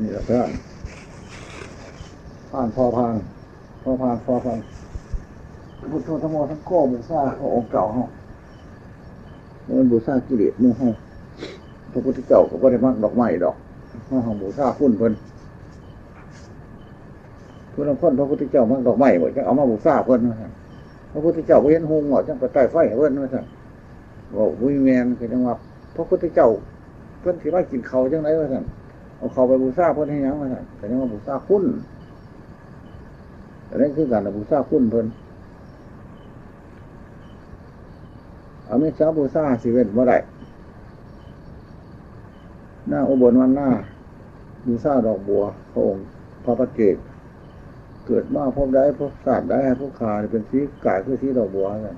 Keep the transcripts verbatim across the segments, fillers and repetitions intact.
นี่แหละพระพานพอพานพอพานพอพาน พุทโธธัมโมสังโฆ บูชาพระองค์เก่าเฮา มันบูชากิเลสหมู่เฮา พระพุทธเจ้าก็บ่ได้มักดอกไม้ดอก เฮาบูชาคุณเพิ่น ผู้ลางคนพระพุทธเจ้ามักดอกไม้บ่ จักเอามาบูชาเพิ่นว่าซั่น พระพุทธเจ้าบ่เห็นหุงบ่ จักไปใต้ไฟให้เพิ่นว่าซั่น เว้าบ่แม่น ก็จังว่า พระพุทธเจ้าเพิ่นสิมากินข้าวจังได๋ว่าซั่น เอาข้าวไปบูชาเพิ่นเฮ็ดหยังว่าซั่น ก็จังว่าบูชาคุณ อันนี้คือการบูชาคุณเพิ่น อมิสสาบูชาสิเว้นบ่ได้ นางอุบลวรรณา บูชาดอกบัว พระองค์พระปัจเจก เกิดมาพบใดพบชาติใด ให้ผู้ข้าเป็นสีกายคือสีดอกบัวซั่น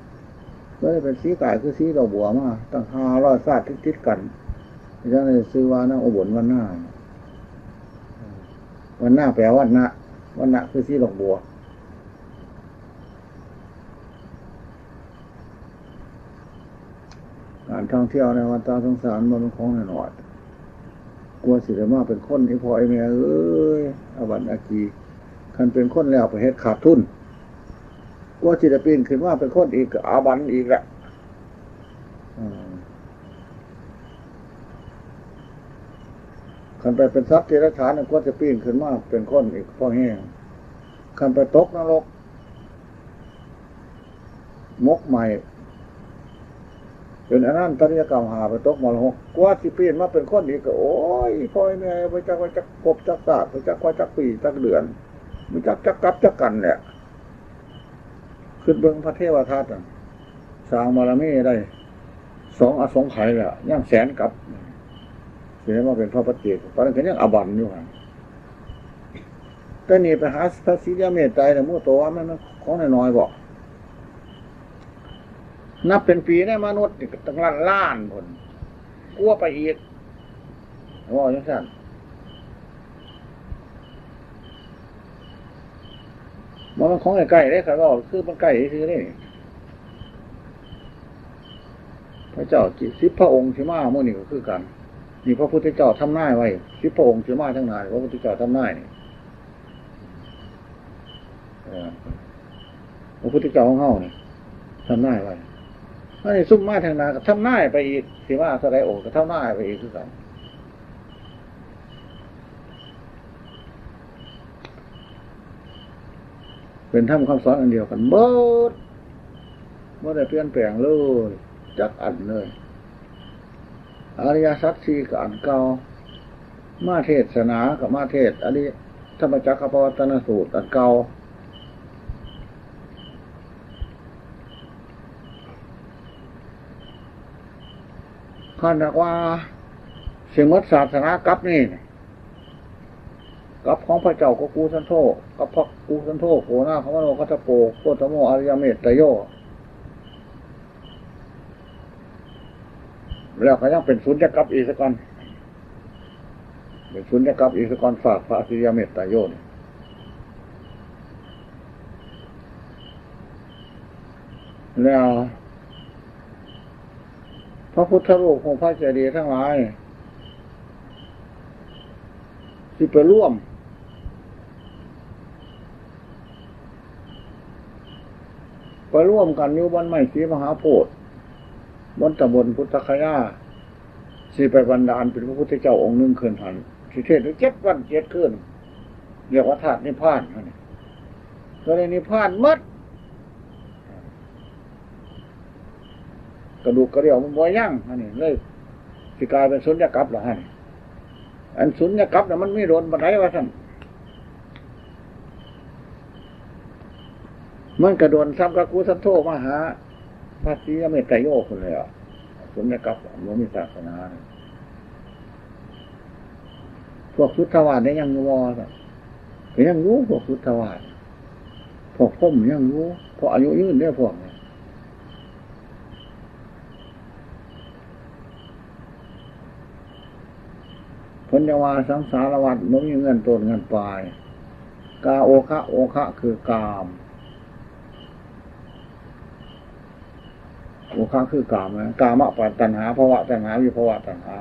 ก็ได้เป็นสีกายคือสีดอกบัวมา ตั้งห้าร้อยชาติติดๆกัน จั่งได้ชื่อว่านางอุบลวรรณา วรรณาแปลวรรณะ วรรณะคือสีดอกบัว การท่องเที่ยวในวัฏสงสารบ่แม่นของน้อยๆ กว่าสิได้มาเป็นคน อีพ่ออีแม่เอ้ย อาบัติอากี คันเป็นคนแล้วไปเฮ็ดขาดทุน กว่าสิได้ปีนขึ้นมาเป็นคนอีกก็อาบัติอีกละ อืม คันไปเป็นสัตว์เดรัจฉานน่ะ กว่าจะปีนขึ้นมาเป็นคนอีกพอแฮง คันไปตกนรก หมกไหม้ เป็นอนันตริยกรรมห้า ไปตกมรหก กว่าสิปีนมาเป็นคนอีกก็ โอ้ย พ่อแม่ บ่จักว่าจักภพจักชาติ บ่จักว่าจักปีจักเดือน บ่จักจักกับจักกันแหละ คิดเบิ่งพระเทวทัตน่ะ สร้างบารมีได้สองอสงไขยแล้ว ยังแสนกับ สิได้มาเป็นพระปัจเจก ปานนั้นก็ยังอาบัติอยู่หั่น แต่นี่ไปหาพระศรีอริยเมตไตรเนี่ย หมู่โตว่ามันของน้อยๆ บ่ นับเป็นปีในมนุษย์นี่ก็ตั้งล้านๆ พุ้น กว่าไปอีก เว้าจั่งซั้น บ่แม่นของใกล้ๆ เด้ ข้อยเว้าคือมันใกล้ซื่อๆ เด้ พระเจ้าสิบพระองค์สิมามื้อนี้ก็คือกัน นี่พระพุทธเจ้าทำนายไว้ สิบพระองค์สิมาทางหน้า พระพุทธเจ้าทำนายนี่ เออ พระพุทธเจ้าของเฮานี่ ทำนายไว้ อันนี้ซุมมาทางหน้าก็ทำนายไปอีก สิมาเท่าใดองค์ก็ทำนายไปอีกคือกัน เป็นธรรมคำสอนอันเดียวกันเบิด บ่ได้เปลี่ยนแปลงเลย จักอันเลย อริยสัจสี่ก็อันเก่า มาเทศนาก็มาเทศน์อริยธรรมจักรกัปปวัตตนสูตรอันเก่า คันหากว่าสิหมดศาสนากับนี่ กับของพระเจ้าโกกุสันโธ กับพระกุสันโธ โกนาคมโนคัตถโป โคตโม อริยเมตไตรโย แล้วก็ยังเป็นสุญญกับอีกซะก่อน เป็นสุญญกับอีกซะก่อน ฝากพระอริยเมตไตรโยนี่ แล้ว พระพุทธรูปของพระเจดีย์ทั้งหลาย สิไปร่วม ไปร่วมกันอยู่บนไม้ศรีมหาโพธิ์ บนตำบลพุทธคยา สิไปบันดาลเป็นพระพุทธเจ้าองค์หนึ่งขึ้นหั้น สิเทศน์อยู่เจ็ดวันเจ็ดคืน เรียกว่าธาตุนิพพานหั่นนี่ ก็ได้นิพพานหมด กระดูกกระเดี่ยวมันบ่ยังหั่นนี่ เลยสิกลายเป็นสุญญกับละหั่นนี่ อันสุญญกับน่ะมันมีโดนปานใดว่าซั่น มันก็โดนส่ำกับกุสันโธมาหาพระศรีอเมตไตรโยพุ้นแหละ สุญญกับบ่มีศาสนา พวกสุทธาวาสนี่ยังอยู่บ่ ก็ยังอยู่ พวกสุทธาวาส พวกพรหมยังอยู่ เพราะอายุยืนเด้อพวกนี้ เพิ่นจั่งว่าสังสารวัฏบ่มีเงินต้นเงินปลาย กาโอคะ โอคะคือกาม โอคะคือกามนะ กามะตัณหา ภวะตัณหา วิภวะตัณหา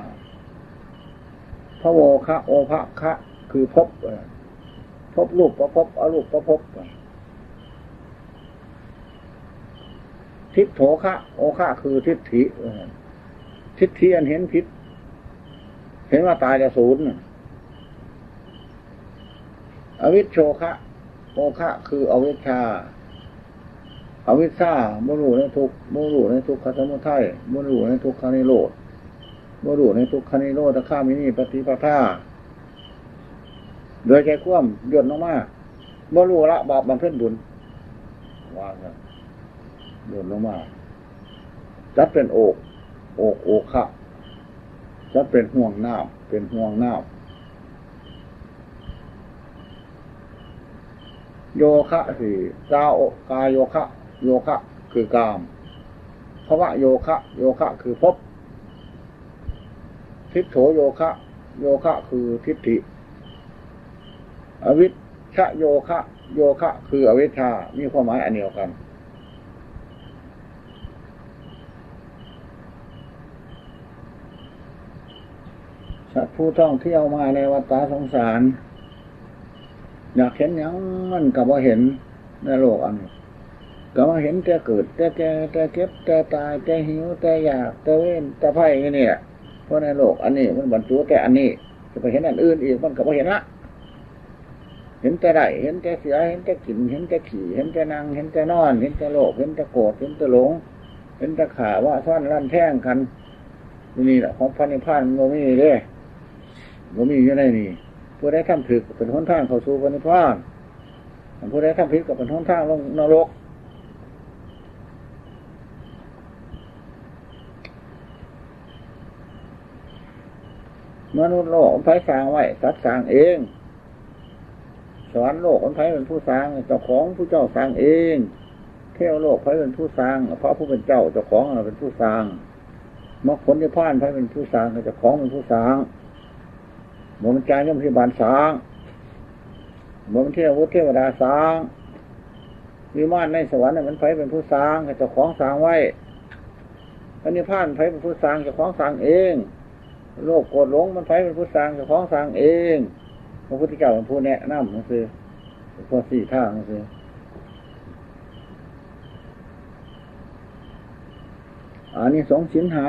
ภ พโวคะ โอภะคะ คือภพ เออ ภพรูปประภพ อรูปประภพ ทิฏโถคะ โอคะ คือทิฏฐิ เออ ทิฏฐิอันเห็นผิด เห็นว่าตายแล้วสูญน่ะ อวิชโชคะ โอคะ คืออวิชชา อวิชชา บ่รู้ในทุกข์ บ่รู้ในทุกขสมุทัย บ่รู้ในทุกขนิโรธ บ่รู้ในทุกขนิโรธคามินีปฏิปทา โดยใจความย่นลงมา บ่รู้ละบาปบำเพ็ญบุญ ว่าซั่น ย่นลงมา จัดเป็นโอก โอก โอคะ จัดเป็นห่วงน้ำ เป็นห่วงน้ำ โยคะสี่ กาโอ กาโยคะ โยคะ คือกาม ภวโยคะ โยคะ คือภพ ทิฏโถโยคะ โยคะ คือทิฏฐิ อวิชชโยคะ โยคะ คืออวิชชา มีความหมายอันเดียวกัน สัตว์ผู้ท่องเที่ยวมาในวัฏสงสาร อยากเห็นหยังมันก็บ่เห็นในโลกอันนี้ ก็มาเห็นแต่เกิด แต่แก่ แต่เจ็บ แต่ตาย แต่หิว แต่อยาก แต่เวร แต่ภัยอยู่นี่แหละ เพราะในโลกอันนี้มันบรรจุแต่อันนี้ จะไปเห็นอันอื่นอีกมันก็บ่เห็นละ เห็นแต่ได้ เห็นแต่เสีย เห็นแต่กิน เห็นแต่ขี้ เห็นแต่นั่ง เห็นแต่นอน เห็นแต่โลภ เห็นแต่โกรธ เห็นแต่หลง เห็นแต่ฆ่าว่าฟันรันแทงกัน นี่แหละของพระนิพพานมันบ่มีเด้ บ่มีอยู่ในนี่ ผู้ใดทำถูกเป็นหนทางเข้าสู่พระนิพพาน ผู้ใดทำผิดก็เป็นหนทางลงนรก มนุษย์โลกมันไผสร้างไว้ สัตว์สร้างเอง สวรรค์โลกมันไผเป็นผู้สร้าง เจ้าของผู้เจ้าสร้างเอง เทวโลกไผเป็นผู้สร้าง พระผู้เป็นเจ้าเจ้าของน่ะเป็นผู้สร้าง มรรคผลนิพพานไผเป็นผู้สร้าง เจ้าของเป็นผู้สร้าง บ่แม่นจายมพิบาลสร้าง บ่แม่นเทวบุตรเทวดาสร้าง วิมานในสวรรค์น่ะมันไผเป็นผู้สร้าง เจ้าของสร้างไว้ พระนิพพานไผเป็นผู้สร้าง เจ้าของสร้างเอง โลภโกรธหลงมันไผเป็นผู้สร้าง เจ้าของสร้างเอง พระพุทธเจ้าเป็นผู้แนะนำซื่อ เป็นผู้ชี้ทางซื่อ อานิสงส์ศีลห้า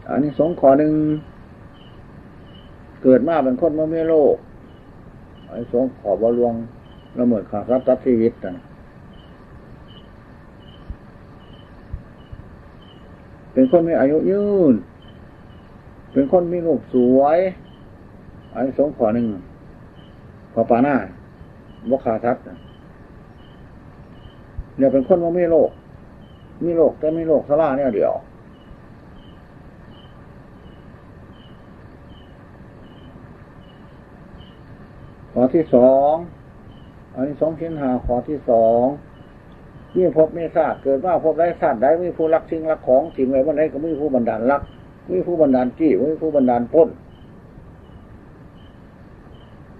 อานิสงส์ข้อหนึ่ง เกิดมาเป็นคนบ่มีโลภ อานิสงส์ข้อบ่ล่วงละเมิดฆ่าสัตว์ตัดชีวิตนั่น เป็นคนมีอายุยืน เป็นคนมีรูปสวย อานิสงส์ข้อหนึ่ง ข้อปานา บ่ฆ่าสัตว์ เรียกเป็นคนบ่มีโรค มีโรคแต่มีโรคชราแนวเดียว ข้อที่สอง อานิสงส์ศีลห้าข้อที่สอง มีภพมีชาติ เกิดมาภพใดชาติใด มีผู้ลักสิ่งลักของถิ่มไว้บ่อนใดก็มีผู้บันดาลลัก มีผู้บันดาลจี้ มีผู้บันดาลปล้น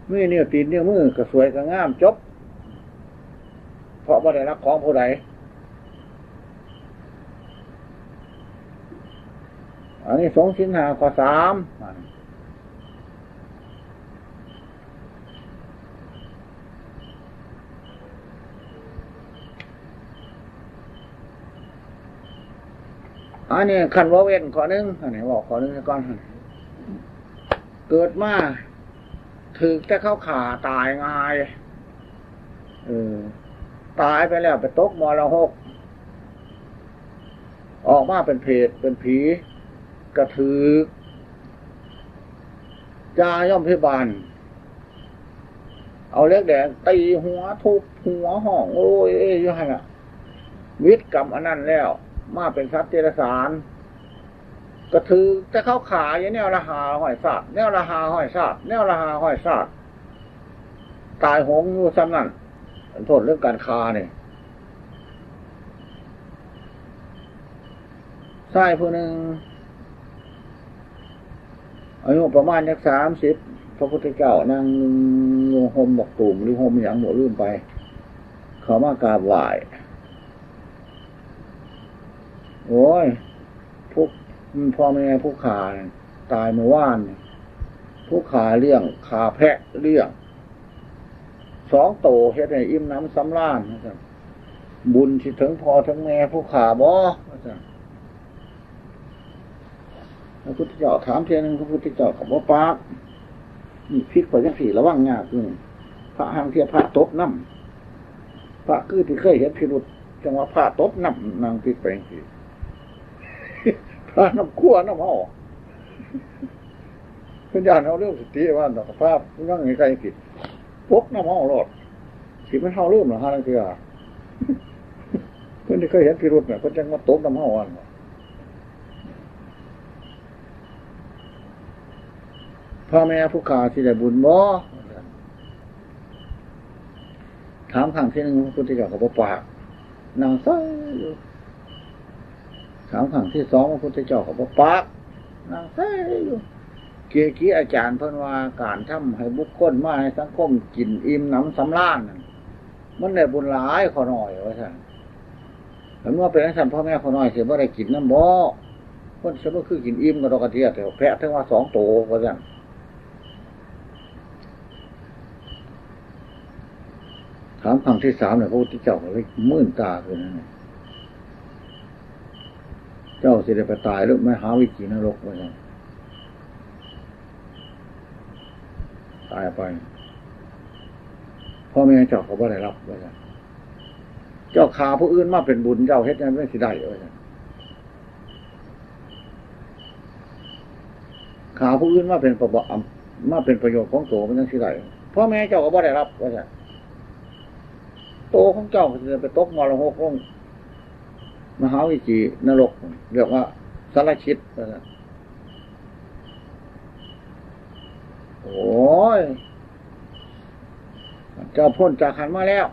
มีนิ้วตีนนิ้วมือก็สวยก็งามจบ เพราะบ่ได้ลักของผู้ใด อานิสงส์ศีลห้าข้อสาม อันนี้คันว่าเว้นข้อหนึ่ง อันนี้เว้าข้อหนึ่งซะก่อน เกิดมาถืกแต่เขาฆ่าตายง่าย เออ ตายไปแล้วไปตกมรหก ออกมาเป็นเปรตเป็นผี กระถืก จายมพิบาล เอาเหล็กแดงตีหัวทุบหัวห้อง โอ้ย อยู่หั่นน่ะ หวิดกรรมอันนั้นแล้ว มาเป็นสัตว์เดรัจฉาน กระถืกแต่เขาฆ่าอยู่แนวละห้าร้อยชาติ แนวละห้าร้อยชาติ แนวละห้าร้อยชาติ ตายโหงอยู่ส่ำนั้น โทษเรื่องการฆ่านี่ ชายผู้หนึ่ง อายุประมาณจักสามสิบ พระพุทธเจ้านั่งอยู่ห่มบักตูมหรือห่มหยังบ่ลืมไป เข้ามากราบไหว้ โอ้ย ผู้ อืม พ่อแม่ผู้ข้าตายเมื่อวานนี่ ผู้ข้าเลี้ยง ข้าแพะเลี้ยง สองโต เฮ็ดให้อิ่มหนำสำราญ ว่าซั่น บุญสิถึงพ่อถึงแม่ผู้ข้าบ่ ว่าซั่น พระพุทธเจ้าถามเทื่อหนึ่ง พระพุทธเจ้าก็บ่ปาก นี่ผิดไปจังซี่ ระวังยากอยู่นี่ พระห่างเทื่อพระตบนำ พระคือที่เคยเห็นพิรุธ จังว่าพระตบนำ นั่งผิดไปจังซี่ พระนำครัวนำเฮา เพิ่นย้านเฮาลืมสติว่า พระยังไงใกล้ผิด ตบนำเฮาโลด สิแม่นเฮาลืมเหรอ ห่าลางเทื่อ เพิ่นที่เคยเห็นพิรุธน่ะ เพิ่นจังมาตบนำเฮาอัน พ่อแม่ผู้ข้าสิได้บุญบ่ ถามครั้งที่หนึ่ง พระพุทธเจ้าก็บ่ปาก นั่งเซยอยู่ ถามครั้งที่สอง พระพุทธเจ้าก็บ่ปาก นั่งเซยอยู่ เกจิอาจารย์เพิ่นว่า การทำให้บุคคลมาให้สังคมกินอิ่มหนำสำราญนั่น มันได้บุญหลาย ข้าน้อย ว่าซั่น คันว่าเป็นจั่งซั้น พ่อแม่ข้าน้อยสิบ่ได้กินนำบ่ คนสิบ่คือกินอิ่มกะดอกกะเดี้ย แต่แพะถึงว่าสองโต ว่าซั่น ถามครั้งที่สามเนี่ย พระพุทธเจ้าก็เลยมืนตาขึ้นนะ เจ้าสิได้ไปตายหรือมหาวิจีนรก ว่าซั่น ตายไป พ่อแม่เจ้าก็บ่ได้รับ ว่าซั่น เจ้าฆ่าผู้อื่นมาเป็นบุญ เจ้าเฮ็ดหยังจั่งสิได้ ว่าซั่น ฆ่าผู้อื่นมาเป็นประโยชน์ มาเป็นประโยชน์ของตัวมันจั่งสิได้ พ่อแม่เจ้าก็บ่ได้รับ ว่าซั่น โตของเจ้าก็สิไปตกมรหกลงมหาวิจีนรก เรียกว่าสารชิต ว่าซั่น โอ้ย เจ้าพ้นจากหั้นมาแล้ว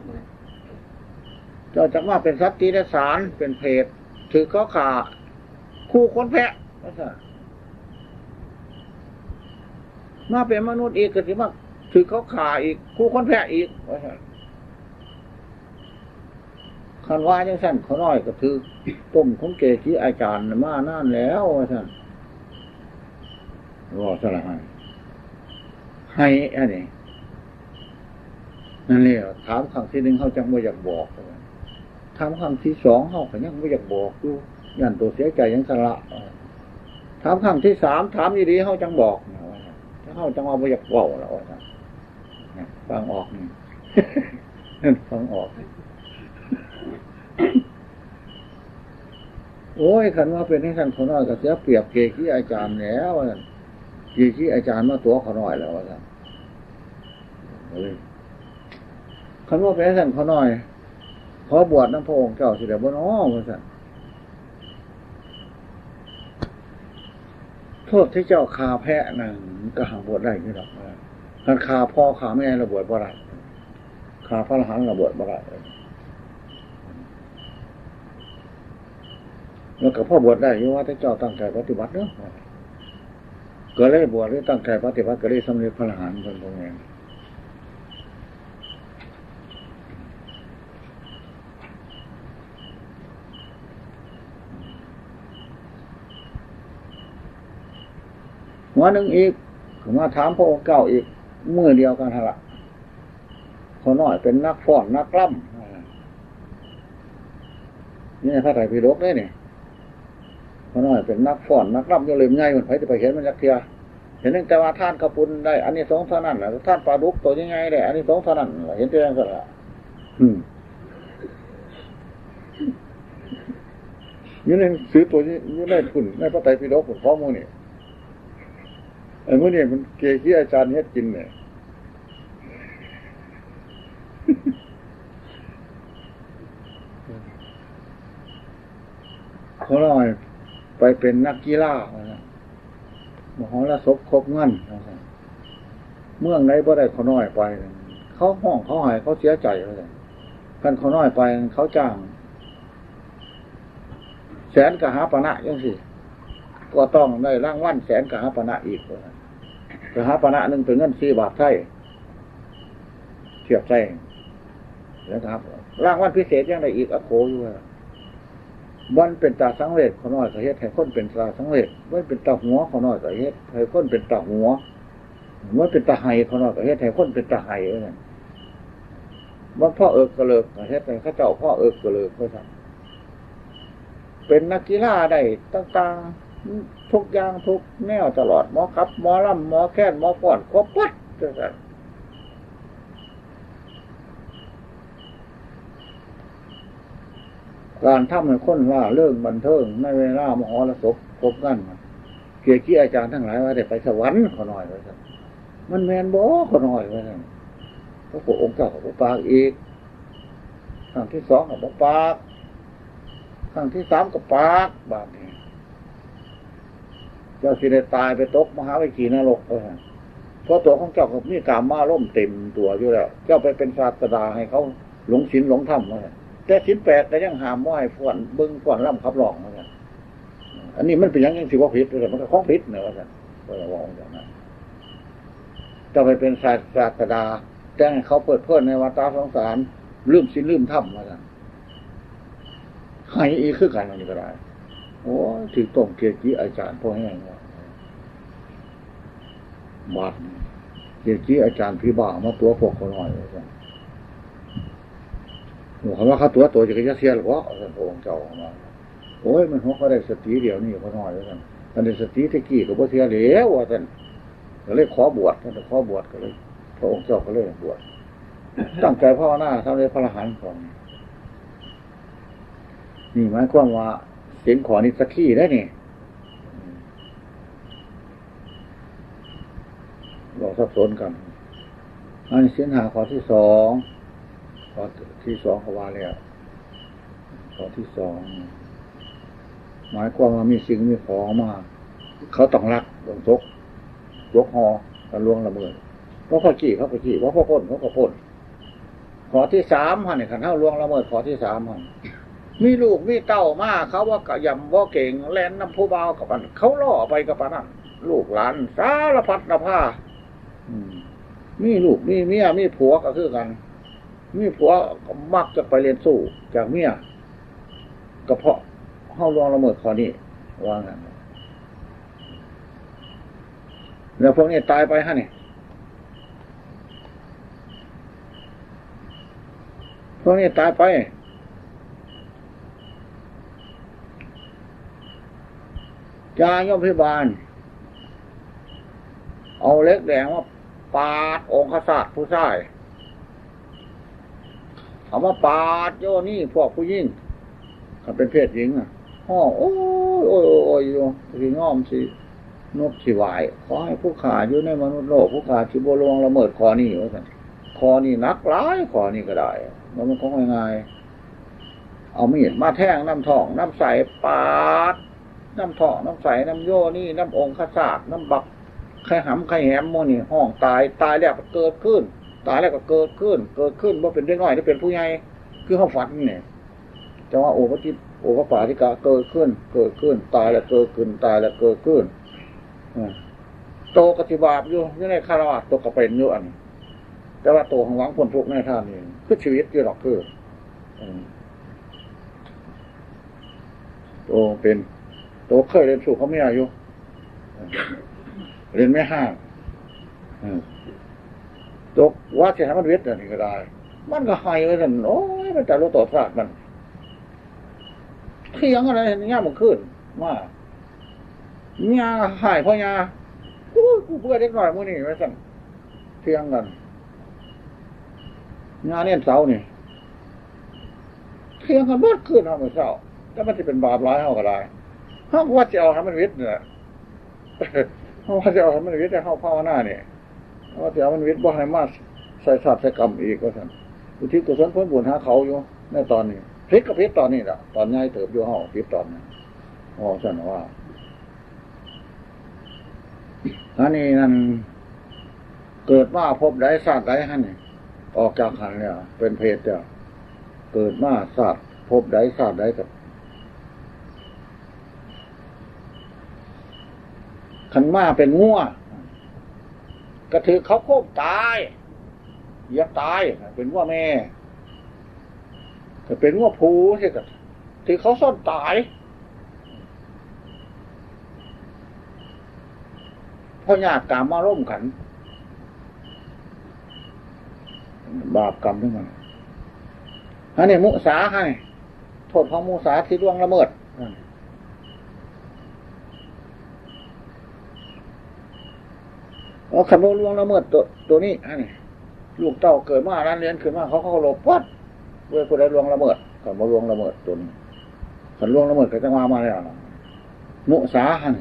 เจ้าจักมาเป็นสัตว์ติรัจฉาน เป็นเปรต ถือเขาฆ่า คู่คนแพะ ว่าซั่น มาเป็นมนุษย์อีกก็สิมาถือเขาฆ่าอีก คู่คนแพะอีก ว่าซั่น คันว่าจั่งซั้น ข้าน้อยก็ถือต้มของเกจิอาจารย์มานานแล้ว ว่าซั่น ว่าสละให้ ให้อันนี้ นั่นแหละ ถามครั้งที่หนึ่ง เฮาจังบ่อยากบอก ถามครั้งที่สอง เฮาก็ยังบ่อยากบอกอยู่ ย้านตัวเสียใจจั่งซั้นละ ถามครั้งที่สาม ถามอีหลี เฮาจังบอกนะ ว่าซั่น ถ้าเฮาจังว่าบ่อยากเว้าแล้ว ว่าซั่น นะ ฟังออกนี่ ฟังออก โอ้ย คันว่าเป็นจั่งซั้น ข้าน้อยก็เสียเปรียบเกจิอาจารย์แล้ว ว่าซั่น เกจิอาจารย์มาตั๋วข้าน้อยแล้ว ว่าซั่น เอ้ย คันว่าเป็นจั่งซั้น ข้าน้อย ขอบวชนำพระองค์เจ้าสิได้บ่น้อ ว่าซั่น โทษที่เจ้าฆ่าแพะนั่น มันก็หาบวชได้อยู่ดอก คันฆ่าพ่อฆ่าแม่แล้วบวชบ่ได้ ฆ่าพระอรหันต์แล้วบวชบ่ได้ แล้วก็พอบวชได้อยู่ ว่าแต่เจ้าตั้งใจปฏิบัติเด้อ ก็เลยบวช เลยตั้งใจปฏิบัติ ก็เลยสำเร็จพระอรหันต์ เพิ่นว่าแม่น หัวหนึ่งอีก ก็มาถามพระองค์เจ้าอีก มื้อเดียวกันหั่นละ ข้าน้อยเป็นนักฟ้อนนักรำ นี่ในพระไตรปิฎกเด้นี่ ข้าน้อยเป็นนักฟ้อนนักรำอยู่เล่มใหญ่ มันไผสิไปเห็นมันจักเทื่อ เห็นตั้งแต่ว่าทานข้าวปุ้นได้อานิสงส์เท่านั้นแหละ ทานปลาดุกตัวใหญ่ๆได้อานิสงส์เท่านั้นแหละ เห็นแต่อย่างนั้นแหละ อืม อยู่ในหนังสือตัวนี้ อยู่ในพุ้น ในพระไตรปิฎกพุ้น ของหมู่นี่ ไอ้หมู่นี่มันเกจิอาจารย์เฮ็ดกินเนี่ย ข้าน้อยไปเป็นนักกีฬาว่าซั่น มหรสพครบเงินว่าซั่น เมืองใดบ่ได้ข้าน้อยไป เขาฮ้องเขาไห้เขาเสียใจว่าซั่น คันข้าน้อยไป เขาจ้าง แสนกหาปณะจั่งซี้ ก็ต้องได้รางวัลแสนกหาปณะอีกว่าซั่น กหาปณะหนึ่งเป็นเงินสี่บาทไทย เทียบใส่ แล้วครับ รางวัลพิเศษยังได้อีก อโขอยู่ว่า มันเป็นตาสังเวช ข้าน้อยก็เฮ็ดให้คนเป็นตาสังเวช มันเป็นตาหัว ข้าน้อยก็เฮ็ดให้คนเป็นตาหัว มันเป็นตาไห้ ข้าน้อยก็เฮ็ดให้คนเป็นตาไห้ ว่าซั่น มันพอเอิกกระเลิกก็เฮ็ดให้เขาเจ้าพอเอิกกระเลิก ว่าซั่น เป็นนักกีฬาได้ต่างๆ ทุกอย่างทุกแนวตลอด หมอขับ หมอลำ หมอแคน หมอฟ้อน ครบเบิด ว่าซั่น การทำให้คนร่าเริงบันเทิงในเวลามหรสพครบงาน เกจิอาจารย์ทั้งหลายว่าได้ไปสวรรค์ ข้าน้อย ว่าซั่น มันแม่นบ่ ข้าน้อย ว่าซั่น พระองค์เจ้าก็บ่ปากอีก ครั้งที่สองก็บ่ปาก ครั้งที่สามก็ปาก บาดนี้ เจ้าสิได้ตายไปตกมหาวิจีนรก ว่าซั่น เพราะตัวของเจ้าก็มีกามารมณ์เต็มตัวอยู่แล้ว เจ้าไปเป็นศาสดาให้เขาหลงศีลหลงธรรม ว่าซั่น แต่ศีลแปดก็ยังห้ามบ่ให้ฟ้อนเบิ่งฟ้อนรำขับร้อง ว่าซั่น อันนี้มันเป็นหยังจั่งสิบ่ผิด ว่าซั่น มันก็ของผิดนะ ว่าซั่น ก็เลยว่าอย่างนั้น เจ้าไปเป็นศาสดา แต่งให้เขาเพลิดเพลินในวัฏสงสาร ลืมศีลลืมธรรม ว่าซั่น ไห้อีกคือกัน อันนี้ก็ได้ โอ้ย ถือต้องเกจิอาจารย์พ่อแห้งว่า บาดนี้ เกจิอาจารย์ผีบ้ามาตั๋วพวกข้าน้อย ว่าซั่น โอ้ คันว่าเขาตั๋วโตจะกระเสียหรอวะ ว่าซั่น พระองค์เจ้าว่า โอ้ย มันหัวเขาได้สติเดี๋ยวนี้ ข้าน้อย ว่าซั่น อันนี้สติตะกี้ก็บ่เสียแล้ว ว่าซั่น ก็เลยขอบวช ท่านขอบวชก็เลย พระองค์เจ้าก็เลยบวช ตั้งใจภาวนาสำเร็จพระอรหันต์ก่อน นี่หมายความว่าศีลข้อนี้สักขีได้นี่ เราสับสนกัน อันศีลห้าข้อที่สอง ข้อที่สองเขาว่าแล้ว ข้อที่สอง หมายความว่ามีสิ่งมีของมา เขาต้องลักต้องฉก ฉกห่อกันล่วงละเมิด เพราะข้อจี้เขาก็จี้ เพราะข้อปล้นเขาก็ปล้น ข้อที่สามหั่นนี่ คันเฮาล่วงละเมิดข้อที่สามหั่น มีลูกมีเต้ามา เขาว่ากะยำบ่เก่ง แล่นนำผู้บ่าวกับอัน เขาล่อไปกับอันนั้น ลูกหลานสารพัดนภา อืม มีลูกมีเมีย มีผัวก็คือกัน มีผัวก็มักจะไปเล่นชู้จากเมีย ก็เพราะเฮาล่วงละเมิดข้อนี้ ว่างั้น แล้วพวกนี้ตายไปฮะนี่ พวกนี้ตายไป จาโยมพิบาล เอาเหล็กแดงมาปาดองคชาตผู้ชาย เอามาปาดโยนี่พวกผู้หญิง ถ้าเป็นเพศหญิงน่ะ ฮ้อง โอ้ย โอ้ย โอ้ย โอ้ย อยู่ สิงอม สินบ สิไหว้ ขอให้ผู้ข้าอยู่ในมนุษย์โลก ผู้ข้าสิบ่ล่วงละเมิดข้อนี้ ว่าซั่น ข้อนี้หนักหลาย ข้อนี้ก็ได้ บ่แม่นของง่ายๆ เอามีดมาแทงนำท้อง นำไส้ ปาด นำท้อง นำไส้ นำโยนี่ นำองคชาต นำบัก ไข่หำ ไข่แหม หมู่นี่ ฮ้องตาย ตายแล้วก็เกิดขึ้น ตายแล้วก็เกิดขึ้น เกิดขึ้น บ่เป็นเด็กน้อย หรือเป็นผู้ใหญ่ คือเฮาฝันนี่ แต่ว่าโอปะกิ โอปปาติกะ เกิดขึ้น เกิดขึ้น ตายแล้วเกิดขึ้น ตายแล้วเกิดขึ้น อ่า โตก็สิบาปอยู่ อยู่ในคารวะ โตก็เป็นอยู่อัน แต่ว่าโตของหวังพ้นทุกข์ในท่านนี่ คือชีวิตอยู่ดอก คือ อืม โตเป็น โตเคยเล่นชู้กับเมียอยู่ เล่นแม่ฮ้าง อืม ตกว่าสิให้มันเว็ดอันนี้ก็ได้ มันก็ไห้ว่าซั่น โอ้ย มันแต่รู้ต่อซากมัน เถียงกันเลย ย่ามมื้อคืน มา เมียฮ้ายพ่อย่า โอ้ย กูเบื่อเด็กน้อยมื้อนี้ ว่าซั่น เถียงกัน ย่าเนียนเสานี่ เถียงกันเบิดคืนเฮามื้อเช้า แต่มันสิเป็นบาปหลายเฮาก็ได้ เฮาก็ว่าสิเอาให้มันเว็ดนี่แหละ เฮาว่าสิเอาให้มันเว็ด แต่เฮาภาวนานี่ เฮาว่าสิเอามันเว็ด บ่ให้มาใส่ชาติใส่กรรมอีก ว่าซั่น อุทิศกุศลผลบุญหาเขาอยู่ ในตอนนี้ ผิดก็ผิดตอนนี้ล่ะ ตอนใหญ่เติบอยู่ เฮาผิดตอนนี้ ว่าซั่นว่า อันนี้นั่น เกิดมาภพใดชาติใดหั่นนี่ ออกจากหั่นแล้ว เป็นเปรตแล้ว เกิดมาชาติภพใดชาติใดก็ คันมาเป็นงัว ก็ถืกเขาโค้มตาย เหยียบตาย เป็นงัวแม่ ถ้าเป็นงัวผู้ สิก็ ที่เขาซ่อนตาย เพราะญาติกามารมณ์ขัน บาปกรรมทั้งหมด อันนี้มุสาให้ โทษของมุสาที่ล่วงละเมิด เอาคันว่าล่วงละเมิดตัว ตัวนี้ อันนี้ ลูกเต้าเกิดมา หลานเหลนขึ้นมา เขาเคารพวัด เว้ย ผู้ใดล่วงละเมิด คันว่าล่วงละเมิดตัวนี้ คันล่วงละเมิดก็จังว่ามาแล้ว มุสาหั่น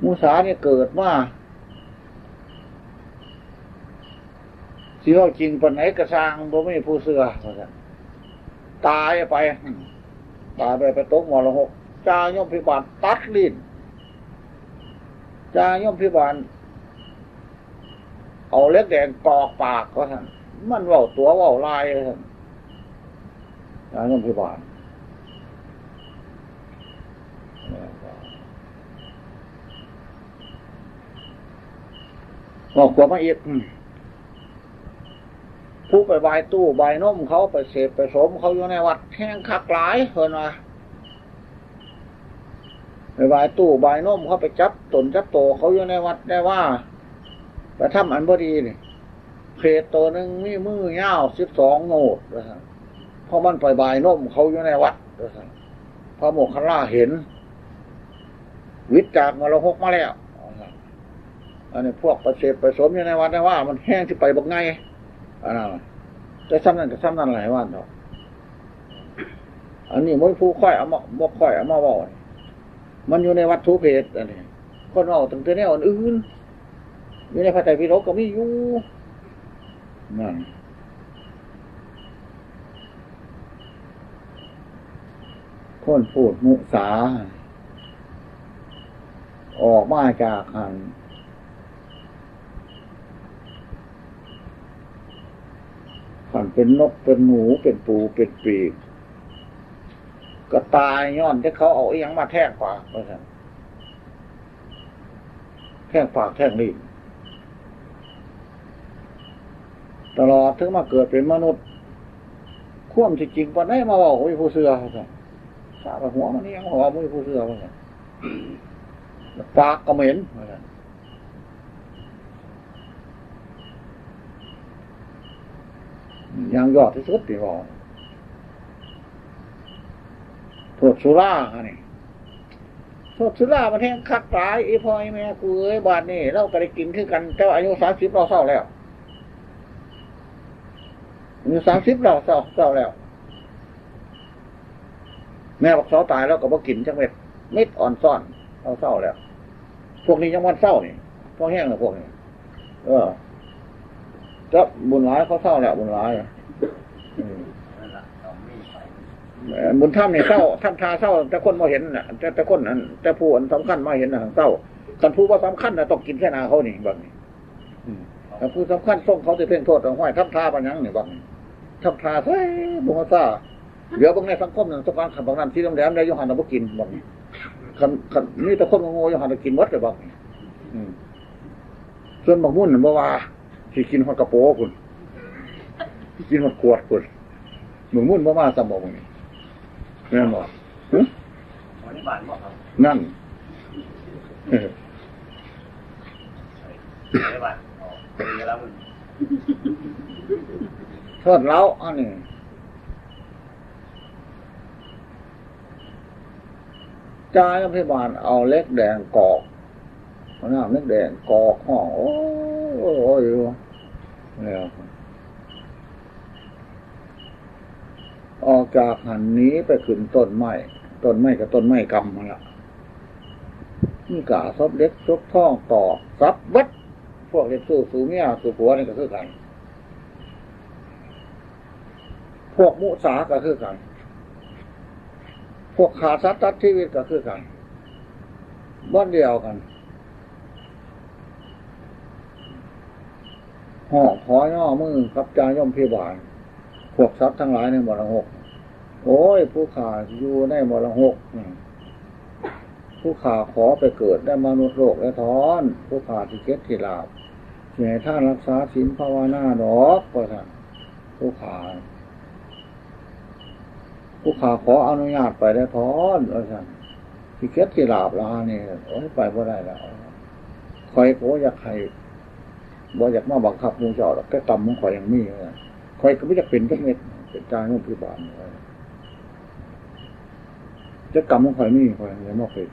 มุสานี่เกิดมา สิเว้าจริงปานไหนกะซ่าง บ่มีผู้เชื่อ ว่าซั่น ตายไป ตายไป ไปตกมรหก จ่ายมพิบาลตัดลิ้น จ่ายมพิบาล เอาเหล็กแดงกอกปาก ว่าซั่น มันเว้าตั๋วเว้าลาย ว่าซั่น จ่ายมพิบาล เว้าขวบมาอีก อืม ผู้ไปบายตู้บายนมเขา ไปเสพไปสมเขาอยู่ในวัดแฮงคักหลาย เพิ่นว่า ไปบายตู้บายนมเขา ไปจับตนจับโตเขาอยู่ในวัดในวา ไปทำอันบ่ดีนี่ เปรตตัวหนึ่งมีมือยาวสิบสองโยชน์ ว่าซั่น เพราะมันไปบายนมเขาอยู่ในวัด ว่าซั่น พระโมคคัลลาเห็น หวิดจากมรหกมาแล้ว ว่าซั่น อันนี้พวกไปเสพไปสมอยู่ในวัดในวา มันแฮงสิไปบักไง อันนั้น แต่ซ่ำนั้นก็ซ่ำนั้นหลายวันเนาะ อันนี้มันผู้ค่อยเอามา บ่ค่อยเอามาเว้า มันอยู่ในวัตถุเพศ อันนี้ คนเว้าตั้งแต่แนวอื่น อยู่ในพระไตรปิฎกก็มีอยู่ นั่น คนพูดมุสา ออกมาจากหั่น คันเป็นนกเป็นหนูเป็นปูเป็นปีก ก็ตายย้อนที่เขาเอาอิหยังมาแทงปาก ว่าซั่น แทงปากแทงลิ้น ตลอดถึงมาเกิดเป็นมนุษย์ ความที่จริงปานใดมาเว้า บ่มีผู้เชื่อ ว่าซั่น สาดหัวมันนี่ยังว่าบ่มีผู้เชื่อ ว่าซั่น ปากก็เหม็น ว่าซั่น อย่างยอดที่สุดที่ว่า โทษสุรา อันนี้ โทษสุรามันแฮงคักหลาย อีพ่ออีแม่กูเอ้ย บาดนี้เราก็ได้กินคือกัน แต่ว่าอายุสามสิบเราเซาแล้ว อายุสามสิบเราเซา เซาแล้ว แม่บักเสาตายแล้วก็บ่กินจักเม็ด เม็ดอ่อนซ่อน เราเซาแล้ว พวกนี้ยังบ่ทันเซานี่ พวกแฮงน่ะพวกนี้ เออ แต่บุญหลายเขาเซาแล้ว บุญหลาย อืม เอ่อ บุญธรรมนี่เซา ทำท่าเซา แต่คนบ่เห็นน่ะ แต่ แต่คนนั้น แต่ผู้อันสำคัญมาเห็นน่ะเซา คันผู้บ่สำคัญน่ะต้องกินแค่หน้าเขานี่ บัดนี้ อืม คันผู้สำคัญส่งเขาสิเพ่งโทษ ห้วย ทำท่าปานหยังนี่ บัดนี้ ทำท่าเฮ้ย บ่ฮู้ซา เดี๋ยวเบิ่งในสังคมนั่น สะพานขันบักนั้น สีแหลมๆ ได้อยู่หั่นน่ะบ่กิน บัดนี้ คัน คันมีแต่คนโง่ๆ อยู่หั่นน่ะกินหมดเลย บัดนี้ อืม ส่วนบักมุ่นน่ะบ่ว่า สิกินฮอดกระโปรงพุ้น สิกินฮอดขวดพุ้น บักมุ่นบ่มาซ้ำบ่ บัดนี้ แม่นบ่ หึ นั่น เออ โทษแล้ว อันนี้ จ่ายมพิบาลเอาเหล็กแดงกอก เอาน้ำเหล็กแดงกอกห้อง โอ้ย โอ้ย อยู่ แล้ว ออกจากหั่นหนีไปขึ้นต้นไม้ ต้นไม้ก็ต้นไม้กำหั่นล่ะ มีกาศพเล็กศพทองตอกสับเบิด พวกเฮ็ดชู้สู่เมียสู่ผัวนี่ก็คือกัน พวกมุสาก็คือกัน พวกฆ่าสัตว์ตัดชีวิตก็คือกัน บ่อนเดียวกัน ฮ้องขอย่อมือกับจ่ายมพิบาล พวกสัตว์ทั้งหลายในมรหก โอ้ย ผู้ข้าอยู่ในมรหก อืม ผู้ข้าขอไปเกิดในมนุษย์โลกและทอน ผู้ข้าที่เก็ดที่ลาบ สิให้ทานรักษาศีลภาวนาดอก ว่าซั่น ผู้ข้า ผู้ข้าขออนุญาตไปได้พอนว่าซั่น สิเก็ดสิลาบละนี่ โอ้ย ไปบ่ได้แล้ว ข้อยก็บ่อยากให้ บ่อยากมาบังคับหมู่เจ้าดอก แต่กรรมของข้อยยังมี ข้อยก็บ่อยากเป็นจักเม็ด เป็นจ่าโยมพิบาล แต่กรรมของข้อยมี ข้อยยังมาเป็น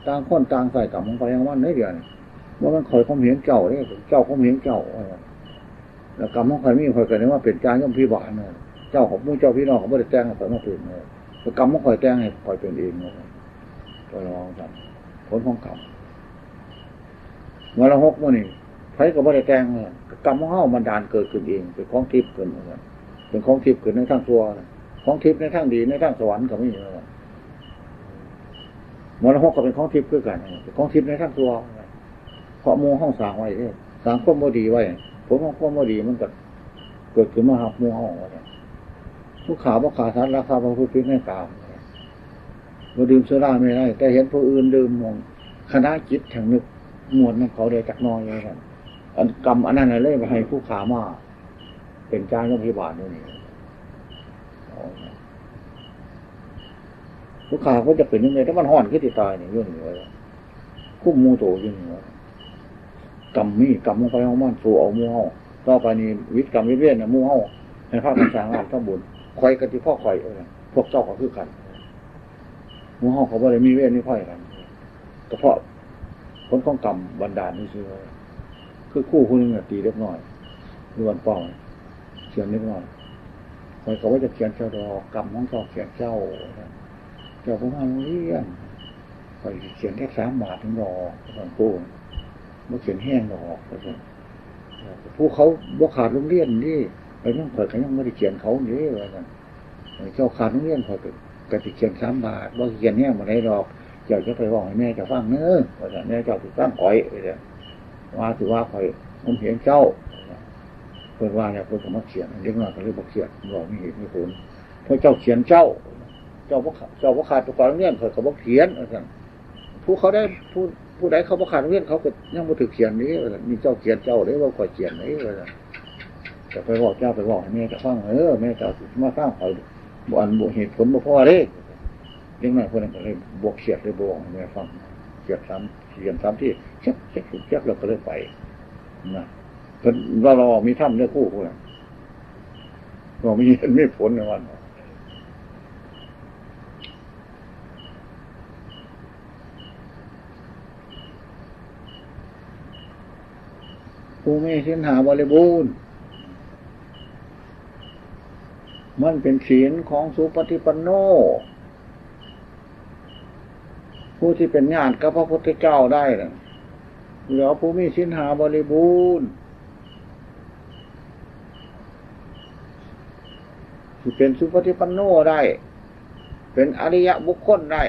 ต่างคนต่างใช้กรรมของไผของมันเด้อเดี๋ยวนี้ บ่แม่นข้อยข่มเหงเจ้าเด้ เจ้าข่มเหงเจ้า แล้วกรรมของข้อยมี ข้อยก็ได้มาเป็นจ่าโยมพิบาลน่ะ เจ้าของหมู่เจ้าพี่น้องก็บ่ได้แต่งให้ข้อยมาเป็นเลย แต่กรรมของข้อยแต่งให้ข้อยเป็นเองเลย ข้อยลองกัน ผลของกรรม มรหกมื้อนี้ ไผก็บ่ได้แต่งเลย กรรมของเฮาบันดาลเกิดขึ้นเอง เป็นของทิพย์ขึ้น เป็นของทิพย์ขึ้นในทางชั่ว ของทิพย์ในทางดี ในทางสวรรค์ก็มี มรหกก็เป็นของทิพย์คือกัน เป็นของทิพย์ในทางชั่ว เพราะหมู่เฮาสร้างไว้เด้ สร้างความบ่ดีไว้ ผลของความบ่ดีมันก็เกิดขึ้นมาหาหมู่เฮาว่าซั่น ผู้ฆ่าบ่ฆ่าสัตว์ ลักทรัพย์ ประพฤติผิดในกาม บ่ดื่มสุราเมรัย แต่เห็นผู้อื่นดื่ม คณะจิตแห่งนึกม่วนนำเขาได้จักหน่อยว่าซั่น อันกรรมอันนั้นน่ะเลยให้ผู้ฆ่ามาเป็นจ่าโยมพิบาลอยู่นี่ ผู้ฆ่าก็จะเป็นจั่งใด แต่มันฮ้อนคือสิตายนี่ อยู่นี่ว่าซั่น คุมหมู่โตอยู่นี่ว่า กรรมมี กรรมของไผของมัน สู้เอาหมู่เฮา ต่อไปนี้วิดกรรมวิดเวรน่ะ หมู่เฮา ให้พากันสร้างงานทำบุญ ข้อยก็สิพอข้อย เออ พวกเจ้าก็คือกัน หมู่เฮาก็บ่ได้มีเวรมีภัยกัน ก็เพราะผลของกรรมบันดาลซื่อๆ คือครูผู้หนึ่งน่ะตีเด็กน้อย อยู่บ้านเป้า เขียนเด็กน้อย ข้อยก็ว่าจะเขียนเจ้าดอก กรรมของเจ้าเขียนเจ้า เจ้าบ่มาโรงเรียน ข้อยสิเขียนแค่สามบาทนึงดอก ท่านครู บ่เขียนแฮงดอก ว่าซั่น ผู้เขาบ่ขาดโรงเรียนนี่ ไปนำข้อยก็ยังบ่ได้เขียนเขานี่ ว่าซั่น เจ้าขาดโรงเรียนข้อยก็ ก็สิเขียนสามบาท บ่เขียนแฮงปานใดดอก เจ้าจะไปเว้าให้แม่เจ้าฟังเด้อ ว่าซั่น แม่เจ้าสิฟังข้อย ว่าซั่น ว่าสิว่าข้อยข่มเหงเจ้า เพิ่นว่าแล้วเพิ่นก็มาเขียน เด็กน้อยก็เลยบ่เขียน เว้ามีเหตุมีผล เพราะเจ้าเขียนเจ้า เจ้าบ่ขาด เจ้าบ่ขาดอุปกรณ์โรงเรียน ข้อยก็บ่เขียน ว่าซั่น ผู้เขาได้ ผู้ ผู้ใดเขาบ่ขาดโรงเรียน เขาก็ยังบ่ถืกเขียนเด้ ว่าซั่น นี่เจ้าเขียนเจ้าเด้ บ่ข้อยเขียนเด้ ว่าซั่น จะไปเว้า เจ้าไปเว้าให้แม่เจ้าฟัง เออ แม่เจ้าสิมาฟังข้อย บ่ อันบ่เหตุผลบ่พอเด้ เด็กน้อยคนนั้นก็เลยบ่เขียน เลยบ่เว้าให้แม่ฟัง เขียนสาม เขียนสามที เช็ด เช็ด เช็ด แล้วก็เลยไป นะ เพิ่น เรา เรามีธรรมเด้อครูผู้นั้น เรามีเหตุมีผลในวัน ผู้มีศีลห้าบริบูรณ์ มันเป็นศีลของสุปฏิปันโน ผู้ที่เป็นญาติกับพระพุทธเจ้าได้น่ะ แล้วผู้มีศีลห้าบริบูรณ์ สิเป็นสุปฏิปันโนได้ เป็นอริยบุคคลได้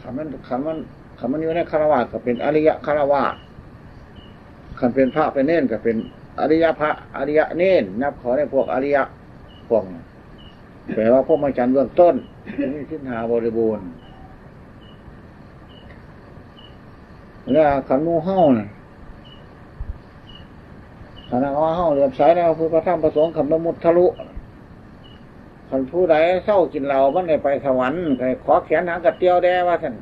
คันมัน คันมัน คันมันอยู่ในฆราวาสก็เป็นอริยฆราวาส คันเป็นพระเป็นเณรก็เป็นอริยพระ อริยเณร นับเขาในพวกอริยะ พวกนี้ แปลว่าพรหมจรรย์เบื้องต้น มีศีลห้าบริบูรณ์ แล้วคันหมู่เฮาน่ะ คันว่าเฮาเหลื่อมใสในพระพุทธพระธรรมพระสงฆ์ คันบ่มุทะลุ คันผู้ใดเซากินเหล้า มันได้ไปสวรรค์ ก็ขอแขนหางกระเตียวแด่ ว่าซั่น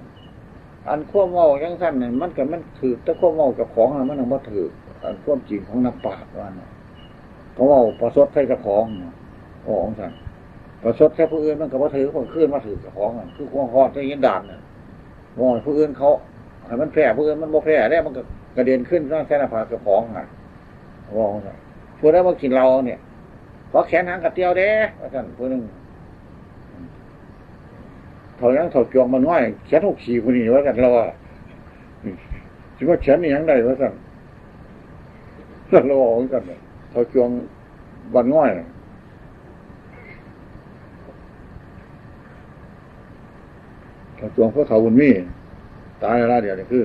อันความเว้าจั่งซั่นน่ะ มันก็ มันถืกแต่ความเว้าเจ้าของน่ะ มันยังบ่ถืก อันความจริงของนักปราชญ์ว่าน่ะ ก็เว้าประชดใส่เจ้าของน่ะ เว้าจั่งซั่น ประชดใส่ผู้อื่นมันก็บ่ถืก มันคืนมาถืกเจ้าของน่ะ คือความฮอดในยินดานน่ะ เว้าให้ผู้อื่นเขา ให้มันแพ้ผู้อื่นมันบ่แพ้เด้ มันก็กระเด็นขึ้นมาใส่หน้าผากเจ้าของน่ะ เว้าจั่งซั่น ผู้ใดมากินเหล้าเนี่ย ขอแขนหางกระเตียวแด่ ว่าซั่นผู้หนึ่ง เฒ่าหยัง เฒ่าจวงบ้านน้อย แขนหกสี่ผู้นี้ ว่าซั่น ลาวว่า สิมาแขนอีหยังได้ ว่าซั่น ลาวว่าจั่งซั่น เฒ่าจวงบ้านน้อย เฒ่าจวงพ่อเฒ่าบุญมี ตายแล้วเดี๋ยวนี้คือ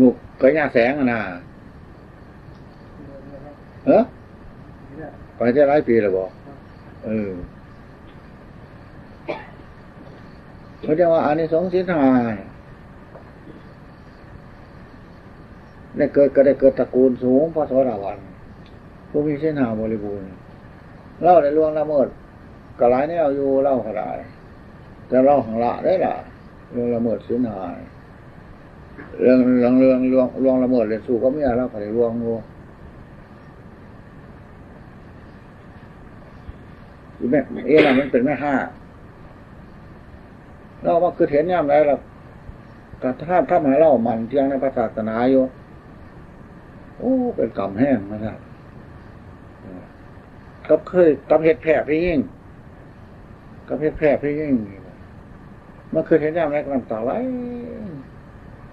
ลูกเขยย่าแสงอะนะ เอ้อ ไปได้หลายปีแล้วบ่ เออ เขาเรียกว่าอานิสงส์ศีลห้า ได้เกิดก็ได้เกิดตระกูลสูง พระโสดาบัน ผู้มีศีลห้าบริบูรณ์ ลาวได้ล่วงละเมิดก็หลายแนวอยู่ ลาวก็ได้ แต่ลาวหั้งละเด้ล่ะ ล่วงละเมิดศีลห้า เรื่อง เรื่อง เรื่อง ล่วง ล่วงละเมิดเล่นชู้กับเมีย ลาวก็ได้ล่วงอยู่ อีแม่ เอ๊ะ นั่นมันเป็นแม่ห้า ลาวมาคือเห็นยามใดล่ะ ก็ทำ ทำให้ลาวมั่นเที่ยงในพระศาสนาอยู่ โอ้ เป็นกรรมแฮงนะครับ กับเคย กับเฮ็ดแพ้ผู้หญิง กับเฮ็ดแพ้ผู้หญิง มาคือเห็นยามใดก็น้ำตาไหล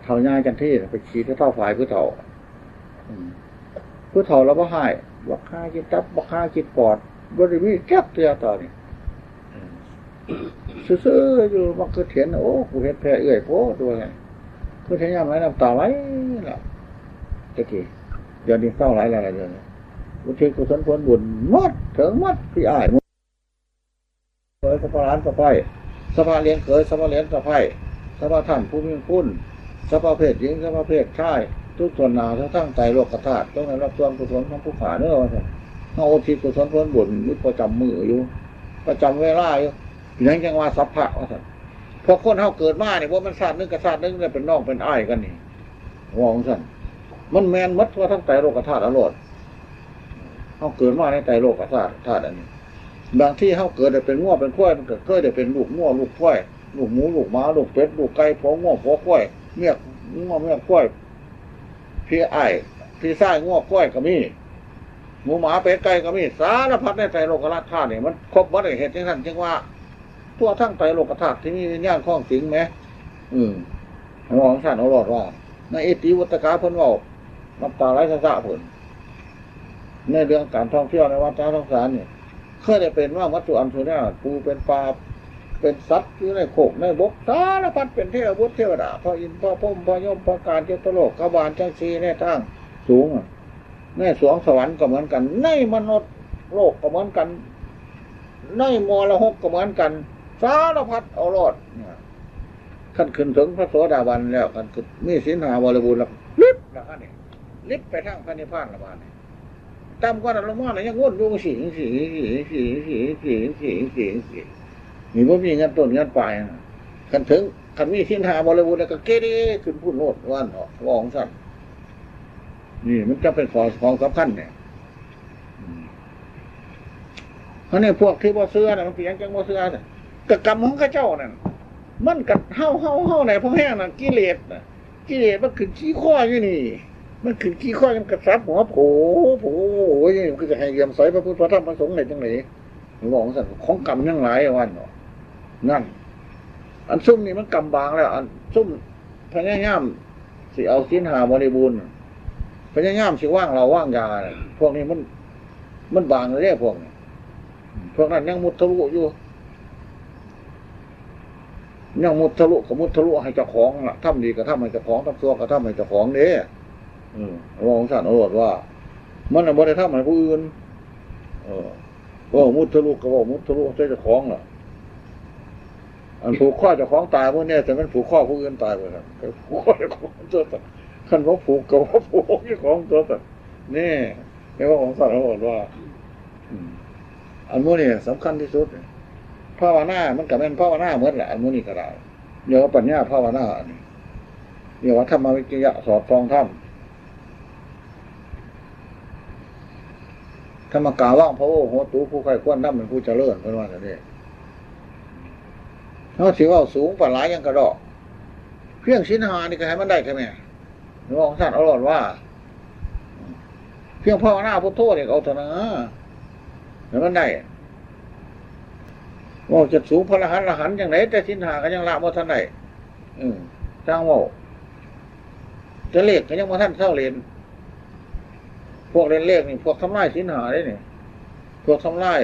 เฒ่าย่าจันทีไปขี่ที่เท้าฝ่ายผู้เฒ่า อืม ผู้เฒ่าลาวบ่ฮ้าย บักห่าขี้ตับ บักห่าขี้ปอด บ่ได้มีจักเทื่อตอนนี้ อืม ซื่อๆอยู่ มาคือเห็น โอ้ กูเฮ็ดแพ้เอื้อยโพด ว่าซั่น คือเห็นยามใดน้ำตาไหลล่ะ ตะกี้ เดี๋ยวนี้เศร้าหลายแล้วล่ะ เดี๋ยวนี้ อุทิศกุศลผลบุญหมด ถึงหมด พี่อ้าย เขย สะพ้าหลานสะใภ้ สะพ้าเหลนเขย สะพ้าเหลนสะใภ้ สะพ้าท่านผู้มีคุณ สะพ้าเพศหญิง สะพ้าเพศชาย ทุกส่วนหน้าทั้งไตรโลกธาตุ จงได้รับส่วนกุศลของผู้ข้าเด้อ ว่าซั่น เฮาอุทิศกุศลผลบุญอยู่ประจำมื้ออยู่ ประจำเวลาอยู่ หยังจั่งว่าสัพพะ ว่าซั่น เพราะคนเฮาเกิดมานี่ บ่แม่นชาติหนึ่งกับชาติหนึ่งได้เป็นน้องเป็นอ้ายกันนี่ ว่าจั่งซั่น มันแม่นหมดทั่วทั้งไตรโลกธาตุอโลด เฮาเกิดมาในไตรโลกธาตุ ธาตุอันนี้ บางทีเฮาเกิดได้เป็นงัวเป็นควาย มันก็เคยได้เป็นลูกงัวลูกควาย ลูกหมูลูกหมา ลูกเป็ดลูกไก่ ผัวงัวผัวควาย เมียงัวเมียควาย พี่อ้าย พี่ชายงัวควายก็มี หมูหมาเป็ดไก่ก็มี สารพัดในไตรโลกธาตุนี่ มันครบหมดเลย เหตุจั่งซั่นจึงว่า ทั่วทั้งไตรโลกธาตุที่มีวิญญาณครองสิงแหม อืม หลวงท่านเอารอดว่า ในอิติวุตกาเพิ่นเว้า น้ำตาไหลสะสะเพิ่น ในเรื่องการท่องเที่ยวในวัฏสงสารนี่ เคยได้เป็นมาหมดทุกอันทุกแนว ปูเป็นปลา เป็นสัตว์อยู่ในโคกในบก สารพัด เป็นเทพบุตรเทวดา พระอินทร์ พระพรหม พระยม พระกาลเจตโลกบาลจังสีในทางสูงอะ ในสวงสวรรค์ก็เหมือนกัน ในมนุษย์โลกก็เหมือนกัน ในมรหกก็เหมือนกัน สารพัดเอารอดเนี่ย คันขึ้นถึงพระโสดาบันแล้ว คันขึ้นมีศีลห้าบริบูรณ์แล้ว ลิบละคันนี่ ลิบไปทางพระนิพพานละบาดนี่ ต่ำกว่านั้นลงมาแล้วยังวนอยู่จั่งซี้ จั่งซี้ จั่งซี้ นี่บ่มีเงินต้นเงินปลายนะ คันถึง คันมีศีลห้าบริบูรณ์แล้วก็เกเรขึ้นพู้นโลด ว่าซั่นเนาะ ว่าจั่งซั่น นี่มันจะเป็นของ ของสำคัญเนี่ย อืม อันนี้พวกที่บ่เชื่อน่ะ มันเป็นหยังจั่งบ่เชื่อน่ะ ก็กรรมของเขาเจ้านั่น มันก็เฮา เฮา เฮาไหนพวกแห้งน่ะ กิเลสน่ะ กิเลสมันขึ้นขี้ข้ออยู่นี่ มันขึ้นขี้ข้อ มันกระสับหัวโผ โผ โอ้ย มันก็จะให้เหลี่ยมใสพระพุทธพระธรรมพระสงฆ์ได้จั่งใด หลวงสั่น ของกรรมยังหลายวันเนาะ นั่น อันซุ่มนี่มันกรรมบางแล้ว อันซุ่มพยายามสิเอาศีลห้าบริบูรณ์ พยายามสิวางเหล้าวางยา พวกนี้มัน มันบางเลยเด้ พวกนี้ พวกนั้นยังมุทะลุอยู่ ยังมุทะลุก็มุทะลุให้เจ้าของล่ะ ทำดีก็ทำให้เจ้าของ ทำชั่วก็ทำให้เจ้าของเด้ อืม ว่าของท่านโอรสว่า มันน่ะบ่ได้ทำให้ผู้อื่น เออ เว้ามุทะลุก็เว้ามุทะลุใส่เจ้าของล่ะ อันผูกคอเจ้าของตายมื้อนี้ แต่มันผูกคอผู้อื่นตายไปครับ ผูกคอเจ้าของตัวสั่น คันว่าผูกก็ว่าผูกเจ้าของตัวสั่น นี่ เรียกว่าของท่านโอรสว่า อืม อันมื้อนี้สำคัญที่สุด ภาวนา มันก็แม่นภาวนาหมดแหละ อันมื้อนี้ก็ได้ เรียกว่าปัญญาภาวนาอันนี้ เรียกว่าธรรมวิจยะ สอดส่องธรรม ธรรมกาวัง ภะโว โหตุ ผู้ใคร่ควรธรรมเป็นผู้เจริญ เพิ่นว่าซั่นเด้ เฮาสิเว้าสูงปานหลายหยังกะดอก เพียงศีลห้านี่ก็ให้มันได้แท้แม่ หลวงท่านเอารอดว่า เพียงภาวนาพุทโธนี่ก็เอาเท่านั้น ให้มันได้ เว้าจนสูงพระอรหันต์ อรหันต์จั่งใด แต่ศีลห้าก็ยังละบ่ทันได้ อืม จั่งเว้า แต่เลขก็ยังบ่ทันเซาเล่น พวกเล่นเลขนี่ พวกทำลายศีลห้าเด้นี่ พวกทำลาย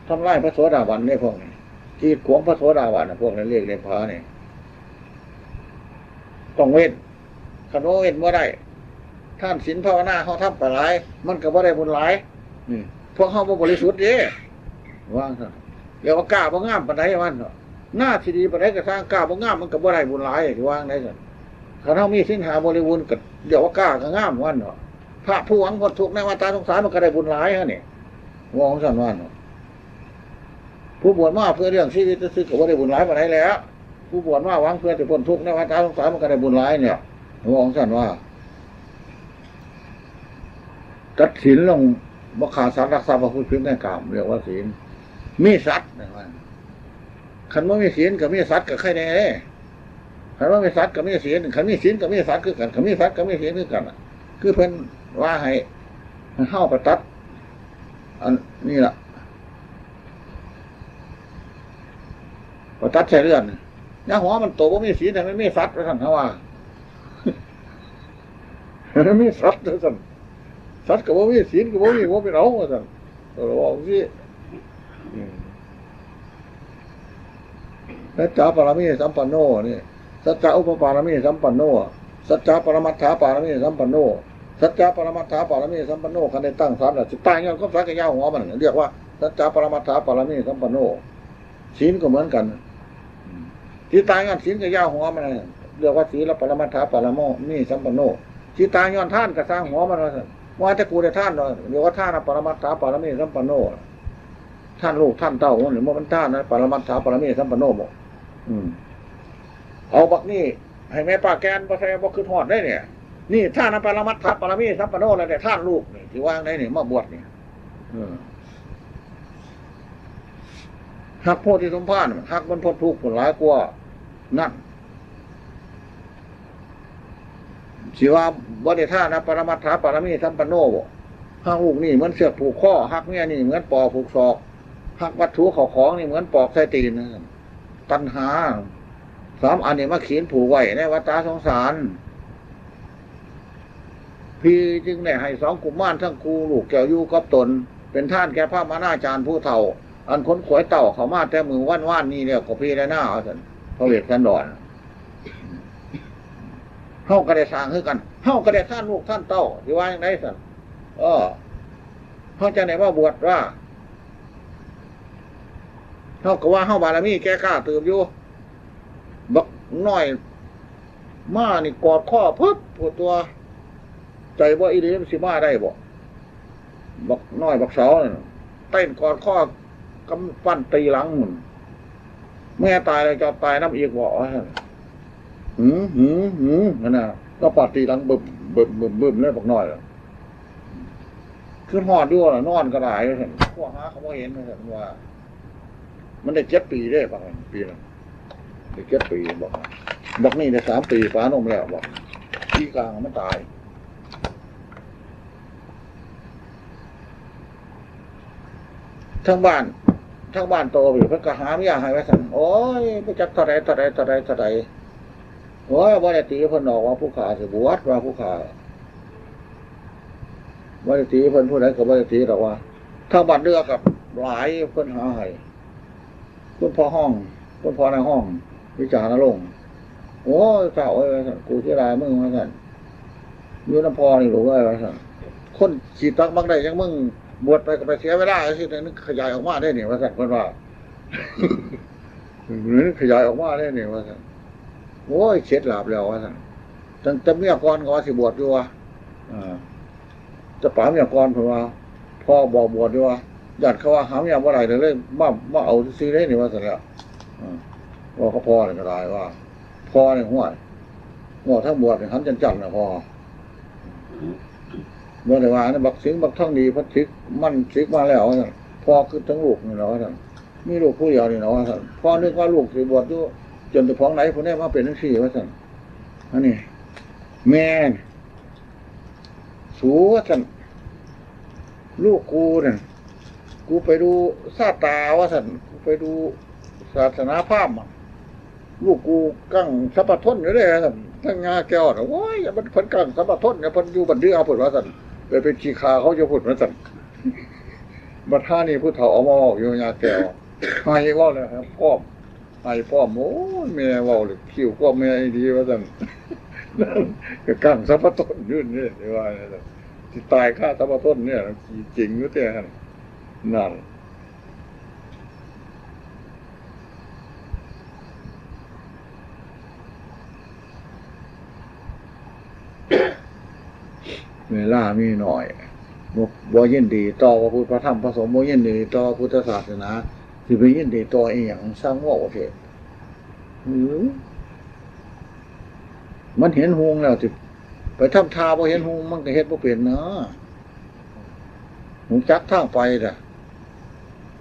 ทำลายพระโสดาบันเด้พวกนี้ กีดขวางพระโสดาบันน่ะ พวกเล่นเลขเล่นพระนี่ ต้องเว้น คันว่าเว้นบ่ได้ ทานศีลภาวนาเฮาทำไปหลาย มันก็บ่ได้บุญหลาย อืม พวกเฮาบ่บริสุทธิ์เด้ ว่าซั่น เรียกว่ากล้าบ่งามปานใด ว่าซั่นเนาะ นาสิดีปานใดก็ช่าง กล้าบ่งามมันก็บ่ได้บุญหลาย สิว่าจั่งใดซั่น คันเฮามีศีลห้าบริบูรณ์ก็เรียกว่ากล้าก็งาม ว่าซั่นเนาะ พระผู้หวังพ้นทุกข์ในวัฏฏะสงสารมันก็ได้บุญหลายหั่นนี่ ว่าของสันว่าเนาะ ผู้บวชมาเพื่อเลี้ยงชีวิตซื่อๆก็บ่ได้บุญหลายปานใดแล้ว ผู้บวชมาหวังเพื่อจะพ้นทุกข์ในวัฏสงสารมันก็ได้บุญหลายเนี่ย ว่าของสันว่า ตัดศีลลง บ่ฆ่าสัตว์ ลักทรัพย์ ประพฤติผิดในกาม เรียกว่าศีล มีสัตว์นะว่า คันบ่มีศีลก็มีสัตว์ก็ใครแน่เด้ คันบ่มีสัตว์ก็มีศีล คันมีศีลก็มีสัตว์คือกัน คันมีสัตว์ก็มีศีลคือกันน่ะ คือเพิ่นว่าให้ ให้เฮาไปตัด อันนี้ล่ะ ไปตัดไส้เดือน อย่าหัวมันโตบ่มีศีล ให้มันมีสัตว์ ว่าซั่นเขาว่า ให้มันมีสัตว์ ว่าซั่น สัตว์ก็บ่มี ศีลก็บ่มี บ่เป็นเอา ว่าซั่น เออ ว่าจั่งซี้ อืม สัจจะปารมีสัมปันโนนี่ สัจจะอุปปารมีสัมปันโน สัจจะปรมัตถปารมีสัมปันโน สัจจะปรมัตถปารมีสัมปันโน คันได้ตั้งสัตว์แล้ว สิตายย้อนความสัตย์ก็อย่าหัวมัน เรียกว่า สัจจะปรมัตถปารมีสัมปันโน ศีลก็เหมือนกัน อืม สิตายย้อนศีลก็อย่าหัวมัน เรียกว่า ศีลปรมัตถปารมีสัมปันโน สิตายย้อนทานก็ซ่างหัวมัน ว่าซั่น ว่าแต่กูได้ทานเนาะ เรียกว่า ทานปรมัตถปารมีสัมปันโน ทานลูกทานเต้า หรือว่ามันทานนะ ปรมัตถปารมีสัมปันโนบ่ อืม เอาบักนี่ ให้แม่ป้าแกนบ่ใส่ บ่คิดฮอดได้เนี่ย นี่ ทานปรมัตถปารมีสัมปันโนแล้วเนี่ย ทานลูกนี่ ที่ว่าไงนี่ มาบวชนี่ เออ ฮักโพธิสมภาร ฮักมันพ้นทุกข์หลายกว่านั่น สิว่าบ่ได้ทานปรมัตถปารมีสัมปันโนบ่ ฮักลูกนี่เหมือนเชือกผูกคอ ฮักเมียนี่เหมือนปอผูกศอก ฮักวัตถุเข้าของนี่เหมือนปอกใส่ตีน ตัณหา สามอันนี้มาขีนผูกไว้ในวัฏสงสาร พี่จึงได้ให้สองกุมารทั้งคู่ลูกแก้วอยู่กับตน เป็นทานแก่พระมหาอาจารย์ผู้เฒ่า อันขนขวายเต้าเข้ามาแต่มื้อวานๆนี้แล้วก็พี่และหน้า ว่าซั่น พระเวสสันดร เฮาก็ได้สร้างคือกัน เฮาก็ได้ทานลูกทานเต้า สิว่าจั่งใดซั่น เออ เฮาจั่งได้มาบวชว่า เฮาก็ว่าเฮาบารมีแก่กล้าเติบอยู่ บักน้อย มานี่กอดคอพึบ ผู้ตัว ใจบ่อีหลีมันสิมาได้บ่ บักน้อยบักสาวนั่นน่ะ เต้นกอดคอกำปั้นตีหลังหมุน แม่ตายแล้วจะตายนำอีกบ่ ว่าซั่น หืม หืม หืม นั่นน่ะ แล้วปาดตีหลังบึ้ม บึ้ม บึ้ม บึ้มเลยบักน้อยอะ คือฮอดอยู่ล่ะ นอนก็ได้ ว่าซั่น พวกหาเขาบ่เห็น ว่าซั่น ว่า มันได้เจ็ดปีเด้ บักนั้น ปีนั้น ได้เจ็ดปี บักนั้น บักนี่ได้สามปี ปานมแล้ว บักขี้กลางมันตาย ทั้งบ้าน ทั้งบ้านโตอยู่ เพิ่นก็หาเมียให้ว่าซั่น โอ้ย บ่จักเท่าใด เท่าใด เท่าใด เท่าใด โอ้ย บ่ได้ตีเพิ่นดอกว่าผู้ข้าสิบวช ว่าผู้ข้า บ่ได้ตีเพิ่น ผู้ใดก็บ่ได้ตีดอกว่า ทั้งบ้านเรือกับหลาย เพิ่นหาให้ คุณพ่อห้อง คุณพ่อนายห้อง วิจารณรงค์ โอ้ย เฒ่าเอ้ย ว่าซั่น กูเสียดายมึง ว่าซั่น อยู่นำพ่อนี่ลูกเอ้ย ว่าซั่น คนขี้ตักมักได้จังมึง บวชไปก็ไปเสียเวลาซื่อๆ นึกขยายออกมาได้นี่ ว่าซั่น เพิ่นว่า นึกขยายออกมาได้นี่ ว่าซั่น โอ้ย เข็ดหลาบแล้ว ว่าซั่น ตั้งแต่เมียก่อนก็ว่าสิบวชอยู่ว่า อ่า แต่ป๋าเมียก่อนเพิ่นว่า พ่อบอกบวชอยู่ว่า ย้านเขาว่าหาเมียบ่ได้เลย มา มาเอาซื่อๆ เด้นี่ ว่าซั่นแหละ อ่า ว่ากับพ่อนี่ก็ได้ว่า พ่อนี่ห้วย ว่าทั้งบวชนี่หันจันๆ น่ะพ่อ บ่ได้ว่านะ บักสิงห์บักทองดี เพิ่นสิก มันสิกมาแล้ว ว่าซั่น พ่อคิดถึงลูกนี่แหละ ว่าซั่น มีลูกผู้เดียวนี่แหละ ว่าซั่น พ่อนึกว่าลูกสิบวชอยู่ จนแต่ของไหนผู้ใดมาเป็นจังซี่ ว่าซั่น อันนี้ แม่น สู ว่าซั่น ลูกกูนั่น กูไปดูซาตา ว่าซั่น กูไปดูศาสนาพราหมณ์อะ ลูกกูกั้งสัพพะทนอยู่เด้ ว่าซั่น ทั้งงาแก้วน่ะ โอ้ย อย่ามันเพิ่นกั้งสัพพะทนเนี่ย เพิ่นอยู่บันเดือพุ่น ว่าซั่น ไปเป็นขี้ข้าเขาอยู่พุ่น ว่าซั่น บัดท่านี้ผู้เฒ่าเอามาเว้าอยู่ งาแก้ว ให้เว้าแล้วครับ พร้อม ให้พร้อม โอ้ย แม่เว้าเลย คิ้วก็แม่อีหลี ว่าซั่น ก็กั้งสัพพะทนอยู่นี่ ว่าซั่น สิตายคาสัพพะทนเนี่ย ขี้จริงอยู่แต่หั่น นั่น เวลามีน้อย บ่ บ่ยินดีต่อพระพุทธพระธรรมพระสงฆ์ บ่ยินดีต่อพุทธศาสนา สิไปยินดีต่ออีหยัง สร้างเว้าเถอะ อือ มันเห็นฮุงแล้วสิไปทำท่าบ่เห็นฮุง มันก็เฮ็ดบ่เป็นนะ ฮู้จักทางไปน่ะ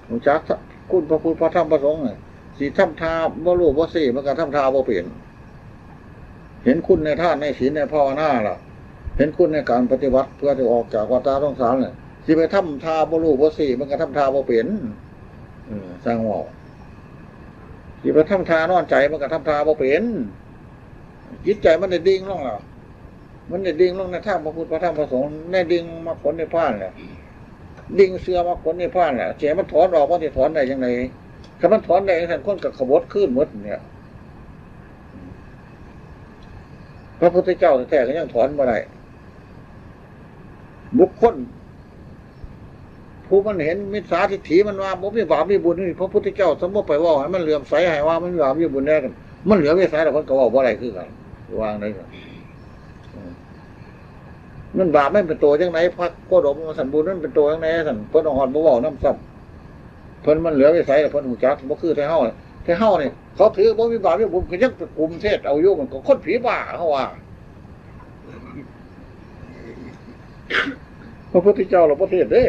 ฮู้จักคุณพระพุทธพระธรรมพระสงฆ์น่ะ สิทำท่าบ่รู้บ่ซี้ มันก็ทำท่าบ่เป็น เห็นคุณในทานในศีลในภาวนาล่ะ เห็นคุณในการปฏิบัติเพื่อจะออกจากวัฏสงสารน่ะ สิไปทำท่าบ่รู้บ่ซี้ มันก็ทำท่าบ่เป็น เออ สร้างเว้า สิไปทำท่านอนใจ มันก็ทำท่าบ่เป็น จิตใจมันได้ดิ่งลงแล้ว มันได้ดิ่งลงในทางพระพุทธพระธรรมพระสงฆ์ ได้ดิ่งมรรคผลนิพพานแหละ ดิ่งเชื่อมรรคผลนิพพานแหละ เสียมันถอนออก มันสิถอนได้จั่งใด ถ้ามันถอนได้จั่งซั้น คนก็ขบฏคืนหมดเนี่ย พระพุทธเจ้าแท้ๆก็ยังถอนบ่ได้ บุคคล ผู้มันเห็นมิจฉาทิฏฐิ มันว่าบ่มีบาปมีบุญนี่ พระพุทธเจ้าสมมติไปเว้าให้มันเหลื่อมใส ให้ว่ามันมีบาปมีบุญแน่กัน มันเหลือวิสัยแล้ว เพิ่นก็เว้าบ่ได้คือกัน วางได้กัน อืม มันบาปมันเป็นตัวจั่งใด พระโคดมว่าซั่น บุญมันเป็นตัวจั่งใดซั่น เพิ่นเอาฮอดบ่เว้านำซ้ำ เพิ่นมันเหลือวิสัยแล้ว เพิ่นฮู้จัก บ่คือแต่เฮา แต่เฮานี่ เขาถือบ่มีบาปมีบุญ ก็ยังไปกลุ่มเทศเอาอยู่ มันก็คนผีบ้า เฮาว่า พระพุทธเจ้าเราบ่เทศเด้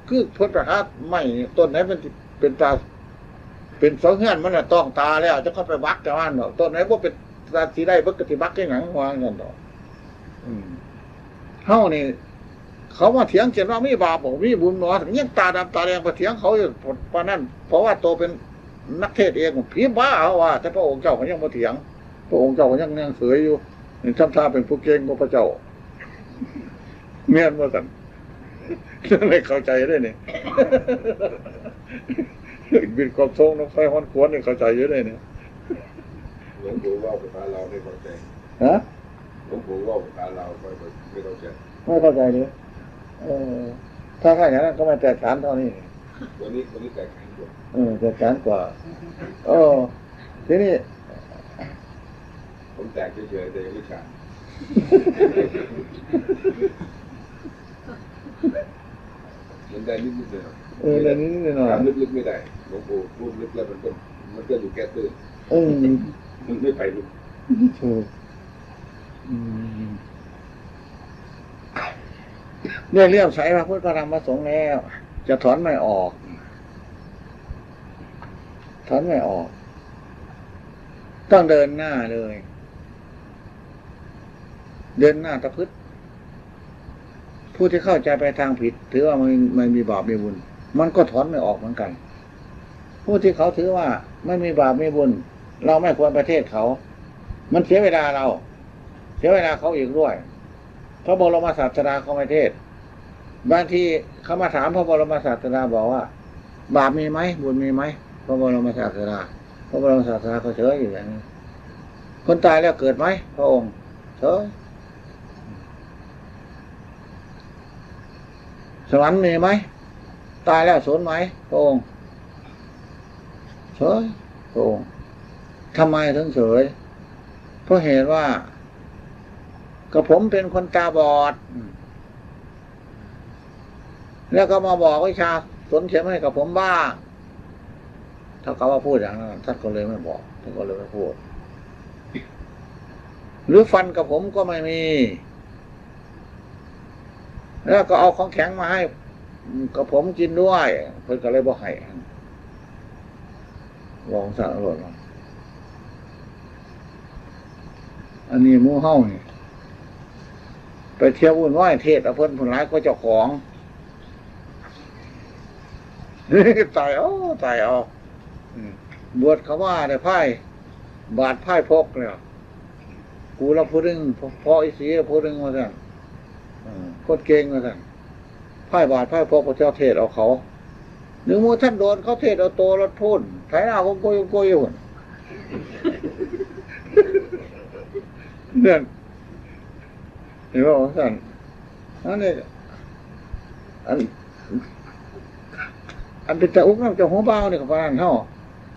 คือเพิ่นไปหาไม้ต้นไหนมันสิเป็นตา เป็นเสาเฮือนมันน่ะ ต้องตาแล้ว จะเข้าไปบักแต่ว่าเนาะ ต้นไหนบ่เป็นตาสิได้ เพิ่นก็สิบักจั่งหยัง ว่าจั่งซั่นดอก อืม เฮานี่ เขามาเถียงเช่นว่ามีบาปบ่ มีบุญบ่ ยังตาดำตาแดงไปเถียงเขาอยู่ปานนั้น เพราะว่าโตเป็นนักเทศน์เอง ผีบ้า เฮาว่า แต่พระองค์เจ้าก็ยังบ่เถียง พระองค์เจ้าก็ยังนั่งเฉยอยู่ นี่ทำท่าเป็นผู้เก่งกว่าพระเจ้า แม่นบ่ซั่น เลยเข้าใจได้นี่ บินความทรงนกไฟฮ้อนขวนนี่เข้าใจอยู่ได้นี่ หลวงปู่เว้าภาษาลาวไม่เข้าใจ ฮะ หลวงปู่เว้าภาษาลาวไม่เข้าใจ ไม่เข้าใจเลย เออ ถ้าขนาดนั้นก็ไม่แตกฉานเท่านี้ วันนี้ วันนี้แตกฉานกว่า เออ แตกฉานกว่า เออ ทีนี้ ผมแตกเฉยๆ แต่ยังไม่ฉาน มันได้นิดๆ หน่อยๆ เออ ได้นิดๆ หน่อยๆ ถามลึกๆ ไม่ได้ หลวงปู่พูดลึกแล้วมันก็ มันก็อยู่แค่ตื้น เออ มันไม่ไปลึก ถูก อืม เนี่ยเลื่อมใสพระพุทธพระธรรมพระสงฆ์แล้ว จะถอนไม่ออก ถอนไม่ออก ต้องเดินหน้าเลย เดินหน้าตะพึด ผู้ที่เข้าใจไปทางผิด ถือว่ามัน มันมีบาปมีบุญ มันก็ถอนไม่ออกเหมือนกัน ผู้ที่เขาถือว่าไม่มีบาปมีบุญ เราไม่ควรไปเทศน์เขา มันเสียเวลาเรา เสียเวลาเขาอีกด้วย พระบรมศาสดาเขาไม่เทศน์ บางทีเขามาถามพระบรมศาสดาบอกว่า บาปมีไหม บุญมีไหม พระบรมศาสดา พระบรมศาสดาเขาเฉยอยู่อย่างนี้ คนตายแล้วเกิดไหม พระองค์เฉย สวรรค์มีไหม ตายแล้วสูญไหม พระองค์เฉย พระองค์ ทำไมถึงเฉย เพราะเหตุว่า กระผมเป็นคนตาบอด แล้วก็มาบอกวิชาสนเข็มให้กับผมบ้าง เท่ากับว่าพูดอย่างนั้น ท่านก็เลยไม่บอก ท่านก็เลยไม่พูด หรือฟันกับผมก็ไม่มี แล้วก็เอาของแข็งมาให้กับผมกินด้วย เพิ่นก็เลยบ่ให้ ลองสั่งอร่อยลอง อันนี้หมู่เฮานี่ ไปเที่ยววุ่นวายเทศน์เอาเพิ่นผู้หลายกว่าเจ้าของ ตายเอา ตายเอา อืม บวชเขามาได้พ่ายบาตรพ่ายพกเนี่ย กูละผู้หนึ่ง พ่ออีสีละผู้หนึ่งว่าซั่น อืม โคตรเก่งว่าซั่น พ่ายบาตรพ่ายพกพระเจ้าเทศน์เอาเขา หนึ่งหมู่ท่านโดนเขาเทศน์เอาตัวรถพุ่น ไถนาโกยโกยอยู่พุ่น เนี่ย เห็นบ่ว่าซั่น อันนี้ อัน อันเป็นตาอุกนำเจ้าหัวบ่าวนี่ก็ปานนั้นเฮา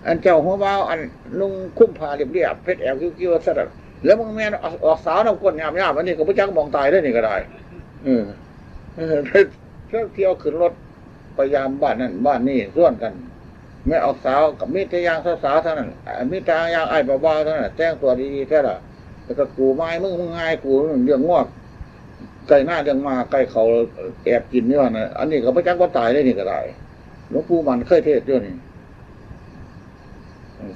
อันเจ้าหัวบ่าว อันนุ่งคลุมผ้าเรียบๆ เพชรแอวคิ้วๆ ซั่นน่ะ แล้วมึงแม่นออก ออกสาวนำก้นยามๆ อันนี้ก็บ่จักหม่องตายเด้อนี่ก็ได้ เออ เออไปเที่ยวขึ้นรถไปยามบ้านนั่นบ้านนี่ส่วนกัน แม่เอาสาวกับมีแต่ยางสาวๆเท่านั้น มีแต่ยางไอ้ายบ่าวๆเท่านั้น แต่งตัวดีๆแท้ละ แล้วก็กูไม้มึงมึงง่ายกูเรื่องงอกไก่หน้าเรื่องมาไก่เขาแอบกินนี่ว่านะ อันนี้ก็บ่จักว่าตายได้นี่ก็ได้ หลวงปู่มันเคยเทศน์อยู่นี่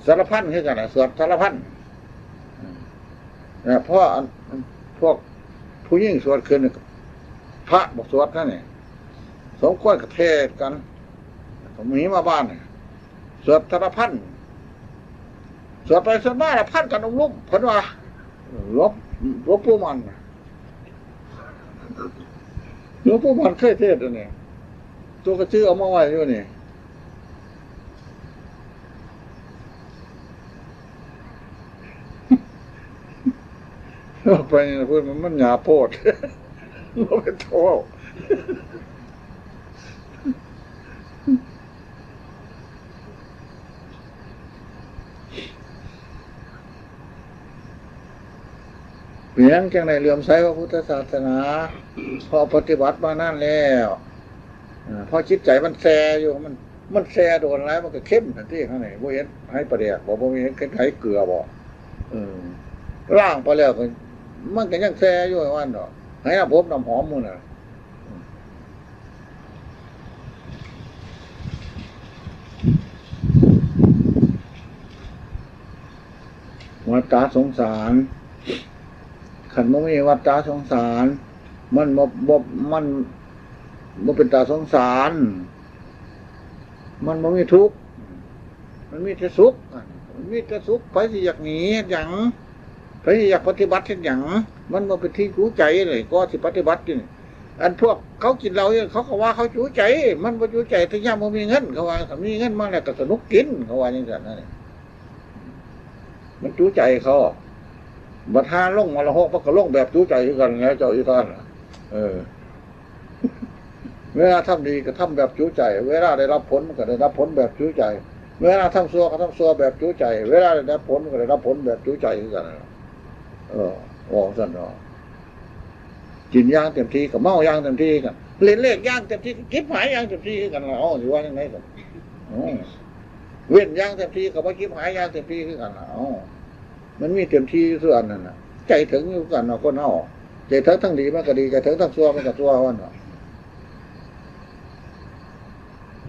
สารพันคือกันนะ สวดสารพัน นะ เพราะอันพวกผู้หญิงสวดขึ้น พระบอกสวดนั่นนี่ สมควรกระเทศกัน มีมาบ้านนี่ สวดสารพัน สวดไปสวดมาละพันกันอุ้มลุ่มเพิ่นว่า หลวง หลวงปู่มัน หลวงปู่มันเคยเทศน์อันนี้ ตัวกระชื่อเอามาไว้อยู่นี่ ไปเนี่ยเพิ่นมัน มันหยาโพด บ่เป็นโทษ เพียงจังได๋เหลื่อมใสพระพุทธศาสนา เพราะปฏิบัติมานั่นแล้ว อ่า เพราะจิตใจมันแซ่อยู่ มัน มันแซ่โดนหลาย มันก็เข้มทันที ข้างใน บ่เห็นไหปลาแดกบ่ บ่เห็นไหเกลือบ่ เออ ล้างไปแล้วก็ มันก็ยังแซ่อยู่ว่าซั่นดอก ไหน้ำอบน้ำหอมหมู่น่ะ วัฏฏะสงสาร คันบ่มีวัฏฏะสงสาร มันบ่ บ่ มันบ่เป็นตาสงสาร มันบ่มีทุกข์ มันมีแต่สุข มันมีแต่สุข ไผสิอยากหนีเฮ็ดหยัง ไผสิอยากปฏิบัติเฮ็ดหยัง มันบ่เป็นที่จูใจเลย ก็สิปฏิบัติอยู่นี่ อันพวกเขากินเหล้าเนี่ย เขาก็ว่าเขาจูใจ มันบ่จูใจ แต่ยามบ่มีเงิน เขาว่า ถ้ามีเงินมาแล้วก็สนุกกิน เขาว่าจังซั่นนะ มันจูใจเขา บัดหาลงมรหก มันก็ลงแบบจูใจคือกันแหละ เจ้าอีท่านน่ะ เออ เวลาทำดีก็ทำแบบจูใจ เวลาได้รับผลมันก็ได้รับผลแบบจูใจ เวลาทำชั่วก็ทำชั่วแบบจูใจ เวลาได้รับผลมันก็ได้รับผลแบบจูใจคือกันน่ะ เออ ว่าซั่นเนาะ กินอย่างเต็มที่ก็เมาอย่างเต็มที่กัน เล่นเลขอย่างเต็มที่ ก็จิบหายอย่างเต็มที่คือกันล่ะ เอ้า สิว่าจั่งใด๋กัน อืม เว้นอย่างเต็มที่ก็บ่จิบหายอย่างเต็มที่คือกันล่ะ เอ้า มันมีเต็มที่คืออันนั้นน่ะ ใจถึงอยู่กันเนาะ คนเฮา ใจถึงทางดีมันก็ดี ใจถึงทางชั่วมันก็ชั่วว่าเนาะ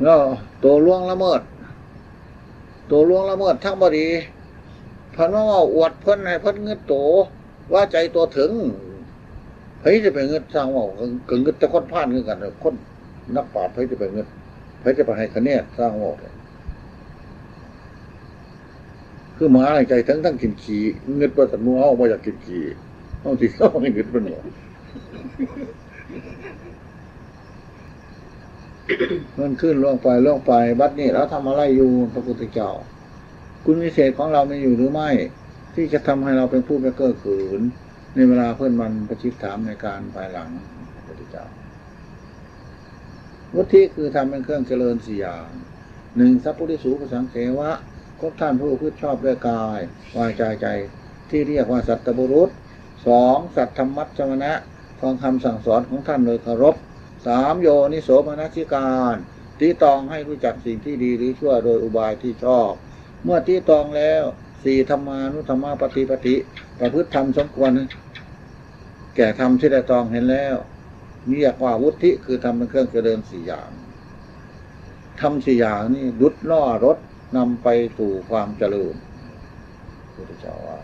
แล้วตัวล่วงละเมิด ตัวล่วงละเมิดทางบ่ดี เพิ่นมาเว้าอวดเพิ่นให้เพิ่นงึดโต ว่าใจตัวถึง ไผสิไปงึด สร้างเว้า ก็ ก็งึดแต่คนพาลคือกัน คนนักปราชญ์ ไผสิไปงึด ไผสิไปให้คะแนน สร้างเว้า คือหมานี่ใจถึงทั้งกินขี้ งึดว่าสันหมู่เฮาบ่อยากกินขี้ เฮาสิ เฮาสิงึดมันบ่ มันขึ้นล่วงไป ล่วงไป บัดนี้เราทำอะไรอยู่ พระพุทธเจ้า คุณวิเศษของเรามีอยู่หรือไม่ ที่จะทำให้เราเป็นผู้ไม่เก้อเขิน ในเวลาเพื่อนมันประชิดถามในการภายหลัง พระพุทธเจ้า วุฒิคือธรรมเป็นเครื่องเจริญสี่อย่าง หนึ่ง สัพพุริสูปสังเขวะ คบท่านผู้ประพฤติชอบด้วยกาย วาจา ใจ ที่เรียกว่าสัตบุรุษ สอง สัทธรรมัสสวนะ ฟังคำสั่งสอนของท่านโดยเคารพ สาม โยนิโสมนสิการ ตริตรองให้รู้จักสิ่งที่ดีหรือชั่วโดยอุบายที่ชอบ เมื่อตริตรองแล้ว สี่ ธรรมานุธรรมปฏิปติ ประพฤติธรรมสมควร แก่ธรรมที่ได้ตรองเห็นแล้ว เรียกว่าวุฒิ คือธรรมเป็นเครื่องเจริญสี่อย่าง ธรรมสี่อย่างนี้ดุจล้อรถนำไปสู่ความเจริญ พระพุทธเจ้าว่า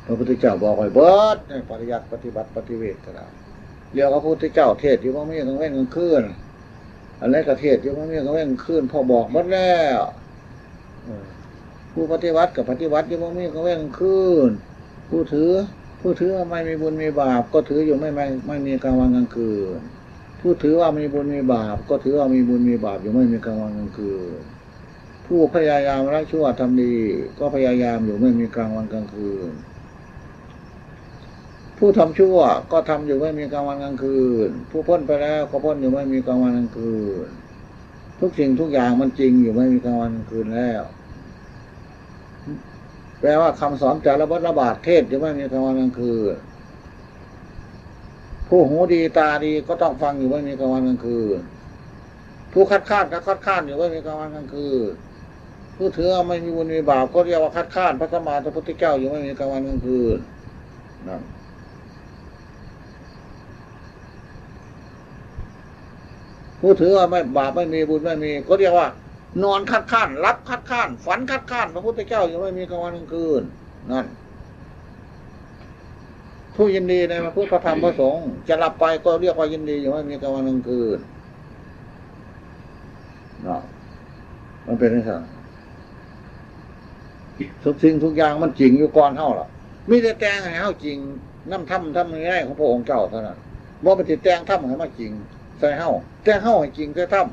พระพุทธเจ้าบอกไว้เบิดในปริยัติ ปฏิบัติ ปฏิเวทก็ได้ เรียกว่าพระพุทธเจ้าเทศน์อยู่บ่มีกลางเว็นกลางคืน อันใดก็เทศน์อยู่บ่มีกลางเว็นกลางคืน เพราะบอกหมดแล้ว เออ ผู้ปฏิบัติก็ปฏิบัติอยู่บ่มีกลางเว็นกลางคืน ผู้ถือ ผู้ถือว่าไม่มีบุญมีบาป ก็ถืออยู่ไม่ ไม่ ไม่มีกลางวันกลางคืน ผู้ถือว่ามีบุญมีบาป ก็ถือว่ามีบุญมีบาปอยู่ไม่มีกลางวันกลางคืน ผู้พยายามละชั่วทำดี ก็พยายามอยู่ไม่มีกลางวันกลางคืน ผู้ทำชั่วก็ทำอยู่ไม่มีกลางวันกลางคืน ผู้พ้นไปแล้วก็พ้นอยู่ไม่มีกลางวันกลางคืน ทุกสิ่งทุกอย่างมันจริงอยู่ไม่มีกลางวันกลางคืนแล้ว แปลว่าคำสอนแต่ละบทละบาทเทศน์อยู่ไม่มีกลางวันกลางคืน ผู้หูดีตาดีก็ต้องฟังอยู่ไม่มีกลางวันกลางคืน ผู้คัดค้านก็คัดค้านอยู่ไม่มีกลางวันกลางคืน ผู้ถือว่าไม่มีบุญมีบาปก็เรียกว่าคัดค้านพระสัมมาสัมพุทธเจ้าอยู่ไม่มีกลางวันกลางคืน นั่น ผู้ถือว่าไม่บาปไม่มีบุญไม่มี ก็เรียกว่า นอนคัดค้านหลับคัดค้านฝันคัดค้านพระพุทธเจ้าอยู่ไม่มีกลางวันกลางคืน นั่น ผู้ยินดีในพระพุทธพระธรรมพระสงฆ์จะหลับไปก็เรียกว่ายินดีอยู่ไม่มีกลางวันกลางคืน เนาะ มันเป็นจั่งซั่น ทุกสิ่งทุกอย่างมันจริงอยู่ก่อนเฮาล่ะ มีแต่แต่งให้เฮาจริงนำธรรมธรรมในของพระองค์เจ้าเท่านั้น บ่แม่นสิแต่งธรรมให้มาจริงใส่เฮา แต่งเฮาให้จริงใส่ธรรม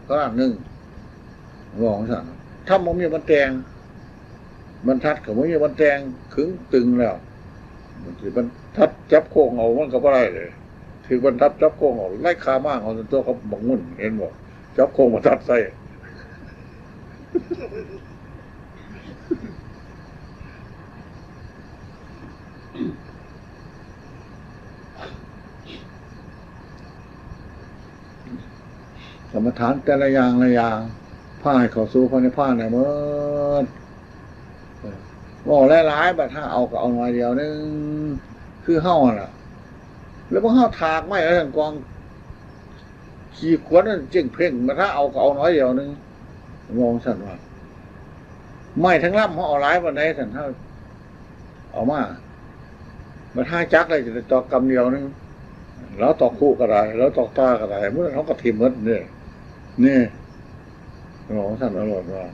เท่านั้นหนึ่ง ว่าจั่งซั่น ธรรมบ่มีบ่แต่ง บรรทัดก็บ่มีบ่แต่ง ขึงตึงแล้ว มันสิบรรทัดจับโค้งเอามันก็บ่ได้เลย ถือบรรทัดจับโค้งเอา ไล่คาม่างเอาตัวกับบักงุ่น เห็นบ่ จับโค้งบรรทัดใส่ กรรมฐานแต่ละอย่างละอย่าง พาให้เข้าสู่พระนิพพานได้หมด เว้าหลายๆ บัดหาเอาก็เอาหน่อยเดียวหนึ่ง คือเฮาหั่นล่ะ แล้วพวกเฮาถากไม้เอาทั้งกอง ขี้ขวัญนั่นเจ้งเพ่ง บัดหาเอาก็เอาหน่อยเดียวหนึ่ง มองซั่นว่า ไม้ทั้งลำเฮาเอาหลายปานใดซั่น เฮาเอามา บัดหาจักได้จะได้ตอกกำเดียวหนึ่ง แล้วตอกคุก็ได้ แล้วตอกตาก็ได้ มื้อนั้นเฮาก็ถิ่มหมดนี่ นี่ มองซั่นเอาโลดว่า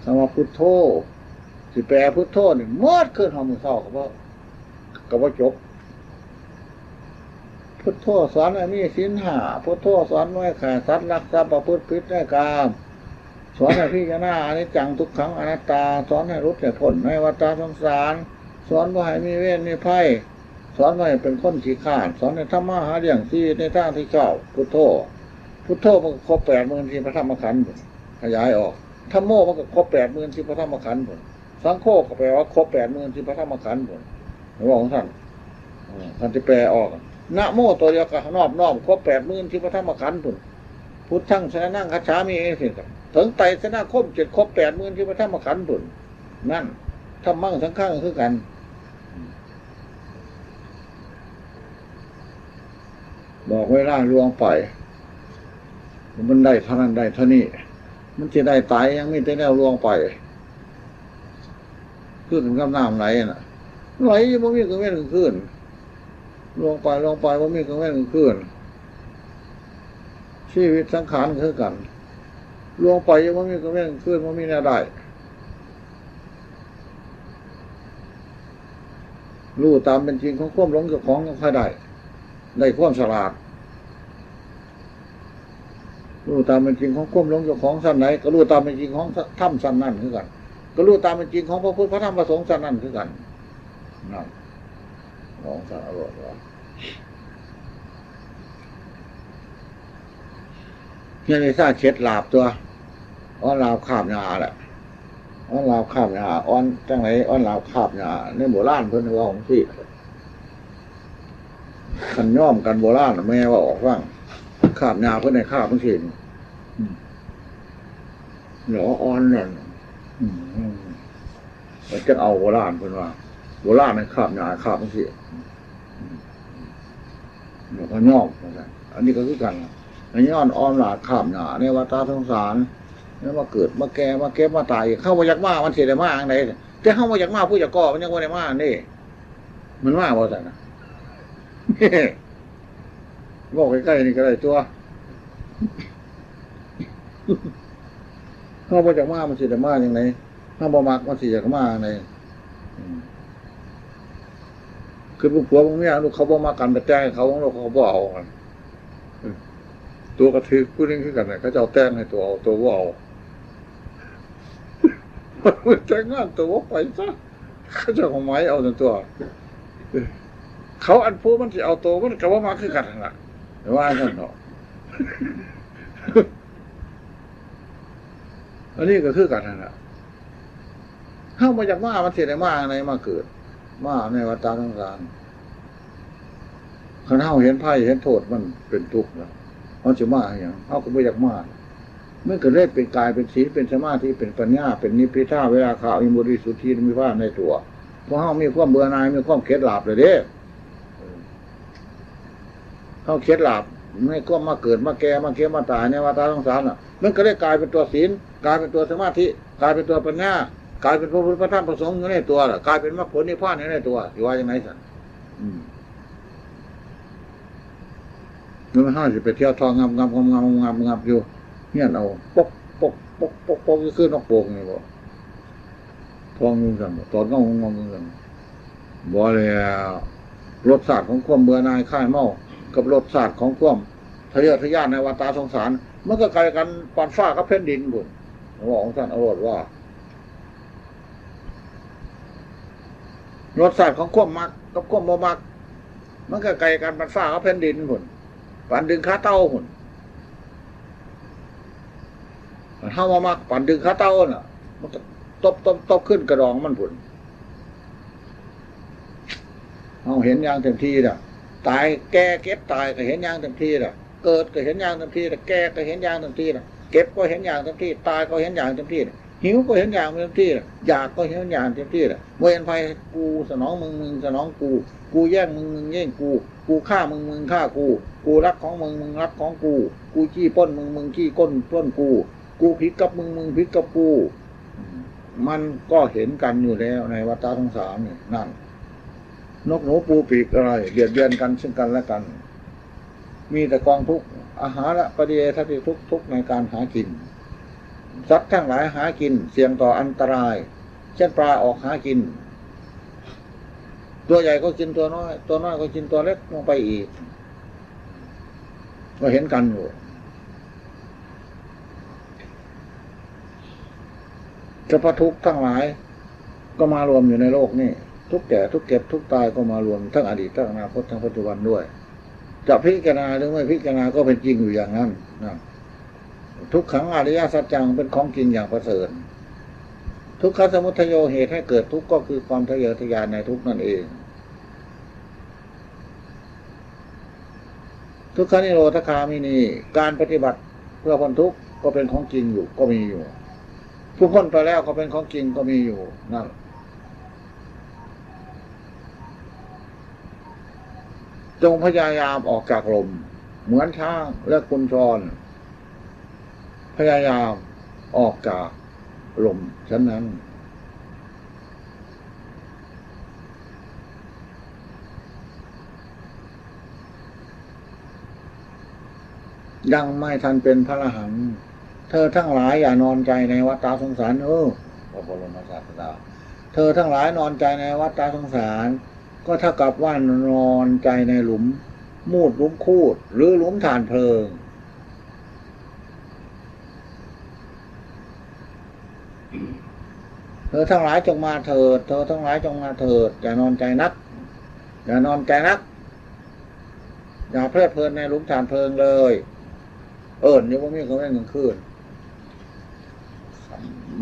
คำว่าพุทโธ สิแปลพุทโธนี่หมดคืนฮอดมื้อเช้าก็บ่ ก็บ่จบ พุทโธสอนให้มีศีลห้า พุทโธสอนบ่ให้ฆ่าสัตว์ ลักทรัพย์ ประพฤติผิดในกาม สอนให้พิจารณาอนิจจังทุกขังอนัตตา สอนให้หลุดให้พ้นในวัฏสงสาร สอนบ่ให้มีเวรมีภัย สอนบ่ให้เป็นคนขี้คร้าน สอนให้ทำมาหาเลี้ยงชีวิตในทางที่ชอบ พุทโธ พุทโธมันก็ครบแปดหมื่นสี่พระธรรมขันธ์ ขยายออก ธัมโมมันก็ครบแปดหมื่นสี่พระธรรมขันธ์ สังโฆก็แปลว่าครบแปดหมื่นสี่พระธรรมขันธ์ ว่าจั่งซั่น เออ ท่านสิแปลออก นะโมตัวเดียวก็นอบน้อมครบแปดหมื่นสี่พระธรรมขันธ์ พุทธังสรณังคัจฉามิ เองสิ ถึงไตรสรณคมเจ็ดครบแปดหมื่นสี่พระธรรมขันธ์ นั่น ธัมมังสังฆังคือกัน บอกเวลาล่วงไป มันได้เท่านั้นได้เท่านี้ มันสิได้ตายยังมีแต่แนวล่วงไป คือกันกับน้ำไหลน่ะ ไหลอยู่บ่มีกลางเว็นกลางคืน ล่วงไปล่วงไปบ่มีกลางเว็นกลางคืน ชีวิตสังขารคือกัน ล่วงไปอยู่บ่มีกลางเว็นกลางคืน บ่มีแนวได้ รู้ตามเป็นจริงของความหลงเจ้าของจั่งค่อยได้ ได้ความฉลาด รู้ตามเป็นจริงของความหลงเจ้าของชั้นไหน ก็รู้ตามเป็นจริงของธรรมชั้นนั้นคือกัน ก็รู้ตามเป็นจริงของพระพุทธพระธรรมพระสงฆ์ชั้นนั้นคือกัน นั่น ของสารวัตรว่า เนี่ยในซาเช็ดหลาบตัว อ้อนหลาบคาบหญ้าแหละ อ้อนหลาบคาบหญ้า อ้อนจั่งไหน อ้อนหลาบคาบหญ้า ในโบราณเพิ่นว่าจั่งซี้ คันย่อมกันโบราณน่ะ แม่ว่าออกฟัง คาบหญ้าเพิ่นให้คาบจั่งซี้ อืม หนออ่อนนั่น อืม อืม มันจะเอาโบราณเพิ่นว่า โบราณให้คาบหญ้าคาบจั่งซี้ อืม หลวงพ่อย่อมว่าซั่น อันนี้ก็คือกันล่ะ ให้ย้อนอ้อมหลาดคาบหญ้าในวัฏสงสาร แล้วมาเกิดมาแก่มาเก็บมาตายอีก เฮาบ่อยากมา มันสิได้มาจั่งใด แต่เฮาบ่อยากมา ผู้อยากก่อมันยังบ่ได้มานี่ มันมาบ่ซั่นน่ะ เว้าใกล้ๆนี่ก็ได้ตัว เฮาบ่อยากมา มันสิได้มาจั่งใด เฮาบ่มัก มันสิอยากมาจั่งใด อืม คือพวกผัวพวกเมียลูกเขาบ่มักกัน ไปแต่งให้เขา ลูกเขาบ่เอากัน เออ ตัวกระถือผู้หนึ่งคือกันน่ะ เขาเจ้าแต่งให้ตัวเอา ตัวบ่เอา แต่งงานตัวบ่ไปซะ เขาเจ้าของไม้เอาแต่ตัว เออ เขาอันผู้มันสิเอาตัวมันก็บ่มักคือกันนั่นล่ะ ว่าซั่นเนาะ อันนี้ก็คือกันนั่นล่ะ เฮาบ่อยากมา มันสิได้มาจั่งใด มาเกิด มาในวัฏฏะสงสาร คันเฮาเห็นภัยเห็นโทษมันเป็นทุกข์แล้ว เฮาสิมาหยัง เฮาก็บ่อยากมา มันก็เลยเป็นกายเป็นศีล เป็นสมาธิ เป็นปัญญา เป็นนิพพิทา เวลาข้าวิมุตติสุทธินิพพานในตัว เพราะเฮามีความเบื่อหน่าย มีความเข็ดหลาบแล้วเด้ เฮาเข็ดหลาบในความมาเกิดมาแก่มาเก็บมาตายในวัฏฏะสงสารน่ะ มันก็เลยกลายเป็นตัวศีล กลายเป็นตัวสมาธิ กลายเป็นตัวปัญญา กลายเป็นพระพุทธพระธรรมพระสงฆ์อยู่ในตัวล่ะ กลายเป็นมรรคผลนิพพานอยู่ในตัว สิว่าจั่งใดซั่น อืม มันห้าสิบไปเที่ยวท่องงับงับงับงับงับงับอยู่ เฮี้ยนเอา ปก ปก ปก ปก ปก คือนกโป่งนี่บ่ ท่องอยู่ซั่นบ่ ตอนเงางงงงง บ่แล้ว รสชาติของความเบื่อหน่ายคลายเมา กับรสชาติของความทะเยอทะยานในวัฏฏะสงสาร มันก็ไกลกันปานฟ้ากับแผ่นดินพุ้น ว่าของท่านเอาโลดว่า รสชาติของความมักกับความบ่มัก มันก็ไกลกันปานฟ้ากับแผ่นดินพุ้น ปานดึงขาเต่าพุ้น เฮาบ่มักปานดึงขาเต่าน่ะ มันก็ตบตบตบขึ้นกระดองมันพุ้น เฮาเห็นอย่างเต็มที่น่ะ ตายแก่เจ็บตายก็เห็นอย่างเต็มที่น่ะ เกิดก็เห็นอย่างเต็มที่น่ะ แก่ก็เห็นอย่างเต็มที่น่ะ เจ็บก็เห็นอย่างเต็มที่ ตายก็เห็นอย่างเต็มที่น่ะ หิวก็เห็นอย่างเต็มที่น่ะ อยากก็เห็นอย่างเต็มที่น่ะ บ่เห็นไผ กูสนองมึง มึงสนองกู กูแย่งมึง มึงแย่งกู กูฆ่ามึง มึงฆ่ากู กูรักของมึง มึงรักของกู กูจี้ปล้นมึง มึงจี้ก้นปล้นกู กูผิดกับมึง มึงผิดกับกู มันก็เห็นกันอยู่แล้วในวัฏฏะสงสารนี่ นั่น นกหนูปูปีกอะไร เบียดเบียนกันซึ่งกันและกัน มีแต่กองทุกข์ อาหารปฏิเทวะทุกข์ ทุกข์ในการหากิน สัตว์ทั้งหลายหากิน เสี่ยงต่ออันตราย เช่นปลาออกหากิน ตัวใหญ่ก็กินตัวน้อย ตัวน้อยก็กินตัวเล็กลงไปอีก ก็เห็นกันอยู่ สรรพทุกข์ทั้งหลาย ก็มารวมอยู่ในโลกนี้ ทุกข์แก่ ทุกข์เจ็บ ทุกข์ตายก็มารวม ทั้งอดีต ทั้งอนาคต ทั้งปัจจุบันด้วย จะพิจารณาหรือไม่พิจารณาก็เป็นจริงอยู่อย่างนั้นนะ ทุกขังอริยสัจจัง เป็นของจริงอย่างประเสริฐ ทุกขสมุทัยโย เหตุให้เกิดทุกข์ก็คือความทะเยอทะยานในทุกข์นั่นเอง ทุกขนิโรธคามินี การปฏิบัติเพื่อพ้นทุกข์ก็เป็นของจริงอยู่ ก็มีอยู่ ผู้พ้นไปแล้วก็เป็นของจริงก็มีอยู่ นั่น จงพยายามออกจากหล่ม เหมือนช้างและกุญชร พยายามออกจากหล่มฉันนั้น ยังไม่ทันเป็นพระอรหันต์ เธอทั้งหลายอย่านอนใจในวัฏฏะสงสาร เออ พระบรมศาสดา เธอทั้งหลายนอนใจในวัฏฏะสงสาร ก็เท่ากับว่านอนใจในหลุมมูดหลุมคูด หรือหลุมถ่านเพลิง เธอทั้งหลายจงมาเถิด เธอทั้งหลายจงมาเถิด อย่านอนใจนัก อย่านอนใจนัก อย่าเพลิดเพลินในหลุมถ่านเพลิงเลย เอิ้นอยู่บ่มีกลางเว็นกลางคืน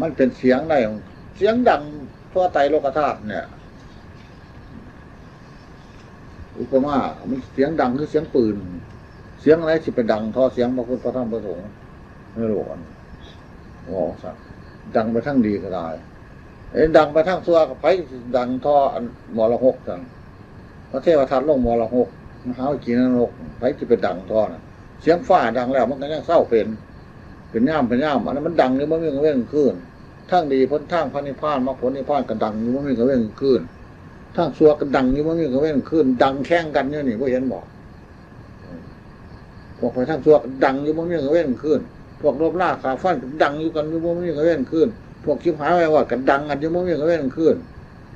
มันเป็นเสียงได้ เสียงดังทั่วไตรโลกธาตุเนี่ย อุปมา มันเสียงดังคือเสียงปืน เสียงอะไรสิไปดังเท่าเสียงพระพุทธพระธรรมพระสงฆ์ในโลกอันนี้ ว่าซั่น ดังไปทางดีก็ได้ เอ้ย ดังไปทางชั่วก็ไผสิดังเท่าอันมรหกซั่น พระเทวทัตลงมรหก มหาวิจีนรก ไผสิไปดังเท่านั้น เสียงฟ้าดังแล้วมันก็ยังเซาเป็น เป็นยามเป็นยาม อันนั้นมันดังอยู่บ่มีกลางเว็นกลางคืน ทางดีพ้นทางพระนิพพาน มรรคผลนิพพานก็ดังอยู่บ่มีกลางเว็นกลางคืน ทางชั่วก็ดังอยู่บ่มีกลางเว็นกลางคืน ดังแข่งกันอยู่นี่ บ่เห็นบ่ พวกไปทางชั่วก็ดังอยู่บ่มีกลางเว็นกลางคืน พวกลบหล้างฆ่าฟันก็ดังอยู่กันอยู่บ่มีกลางเว็นกลางคืน พวกชิบหายวายวอดก็ดังกันอยู่บ่มีกลางเว็นกลางคืน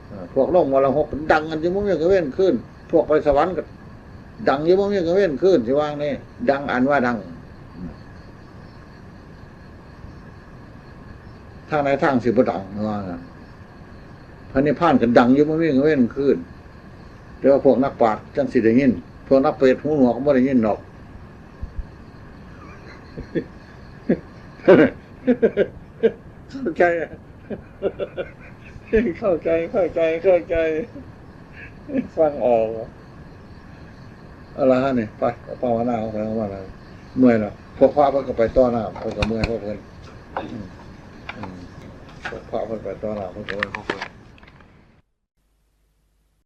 เอ่อ พวกลงมรหกก็ดังกันอยู่บ่มีกลางเว็นกลางคืน พวกไปสวรรค์ก็ดังอยู่บ่มีกลางเว็นกลางคืน สิว่าไง ดังอันว่าดัง ทางใดทางสิบ่ดัง ว่างั้น พระนิพพานก็ดังอยู่บ่มีกลางเว็นกลางคืน แต่ว่าพวกนักปราชญ์จังสิได้ยิน พวกนักเปรตหูหนวกก็บ่ได้ยินดอก เข้าใจอะ เข้าใจ เข้าใจ เข้าใจ ฟังออก เอาละฮะนี่ ไป ภาวนาของใครของมันนะ เมื่อยแล้ว พวกพระเพิ่นก็ไปต่อหน้า เพิ่นก็เมื่อยพวกเพิ่น อืม อืม พวกพระเพิ่นไปต่อหน้า เพิ่นก็เมื่อยพวกเพิ่น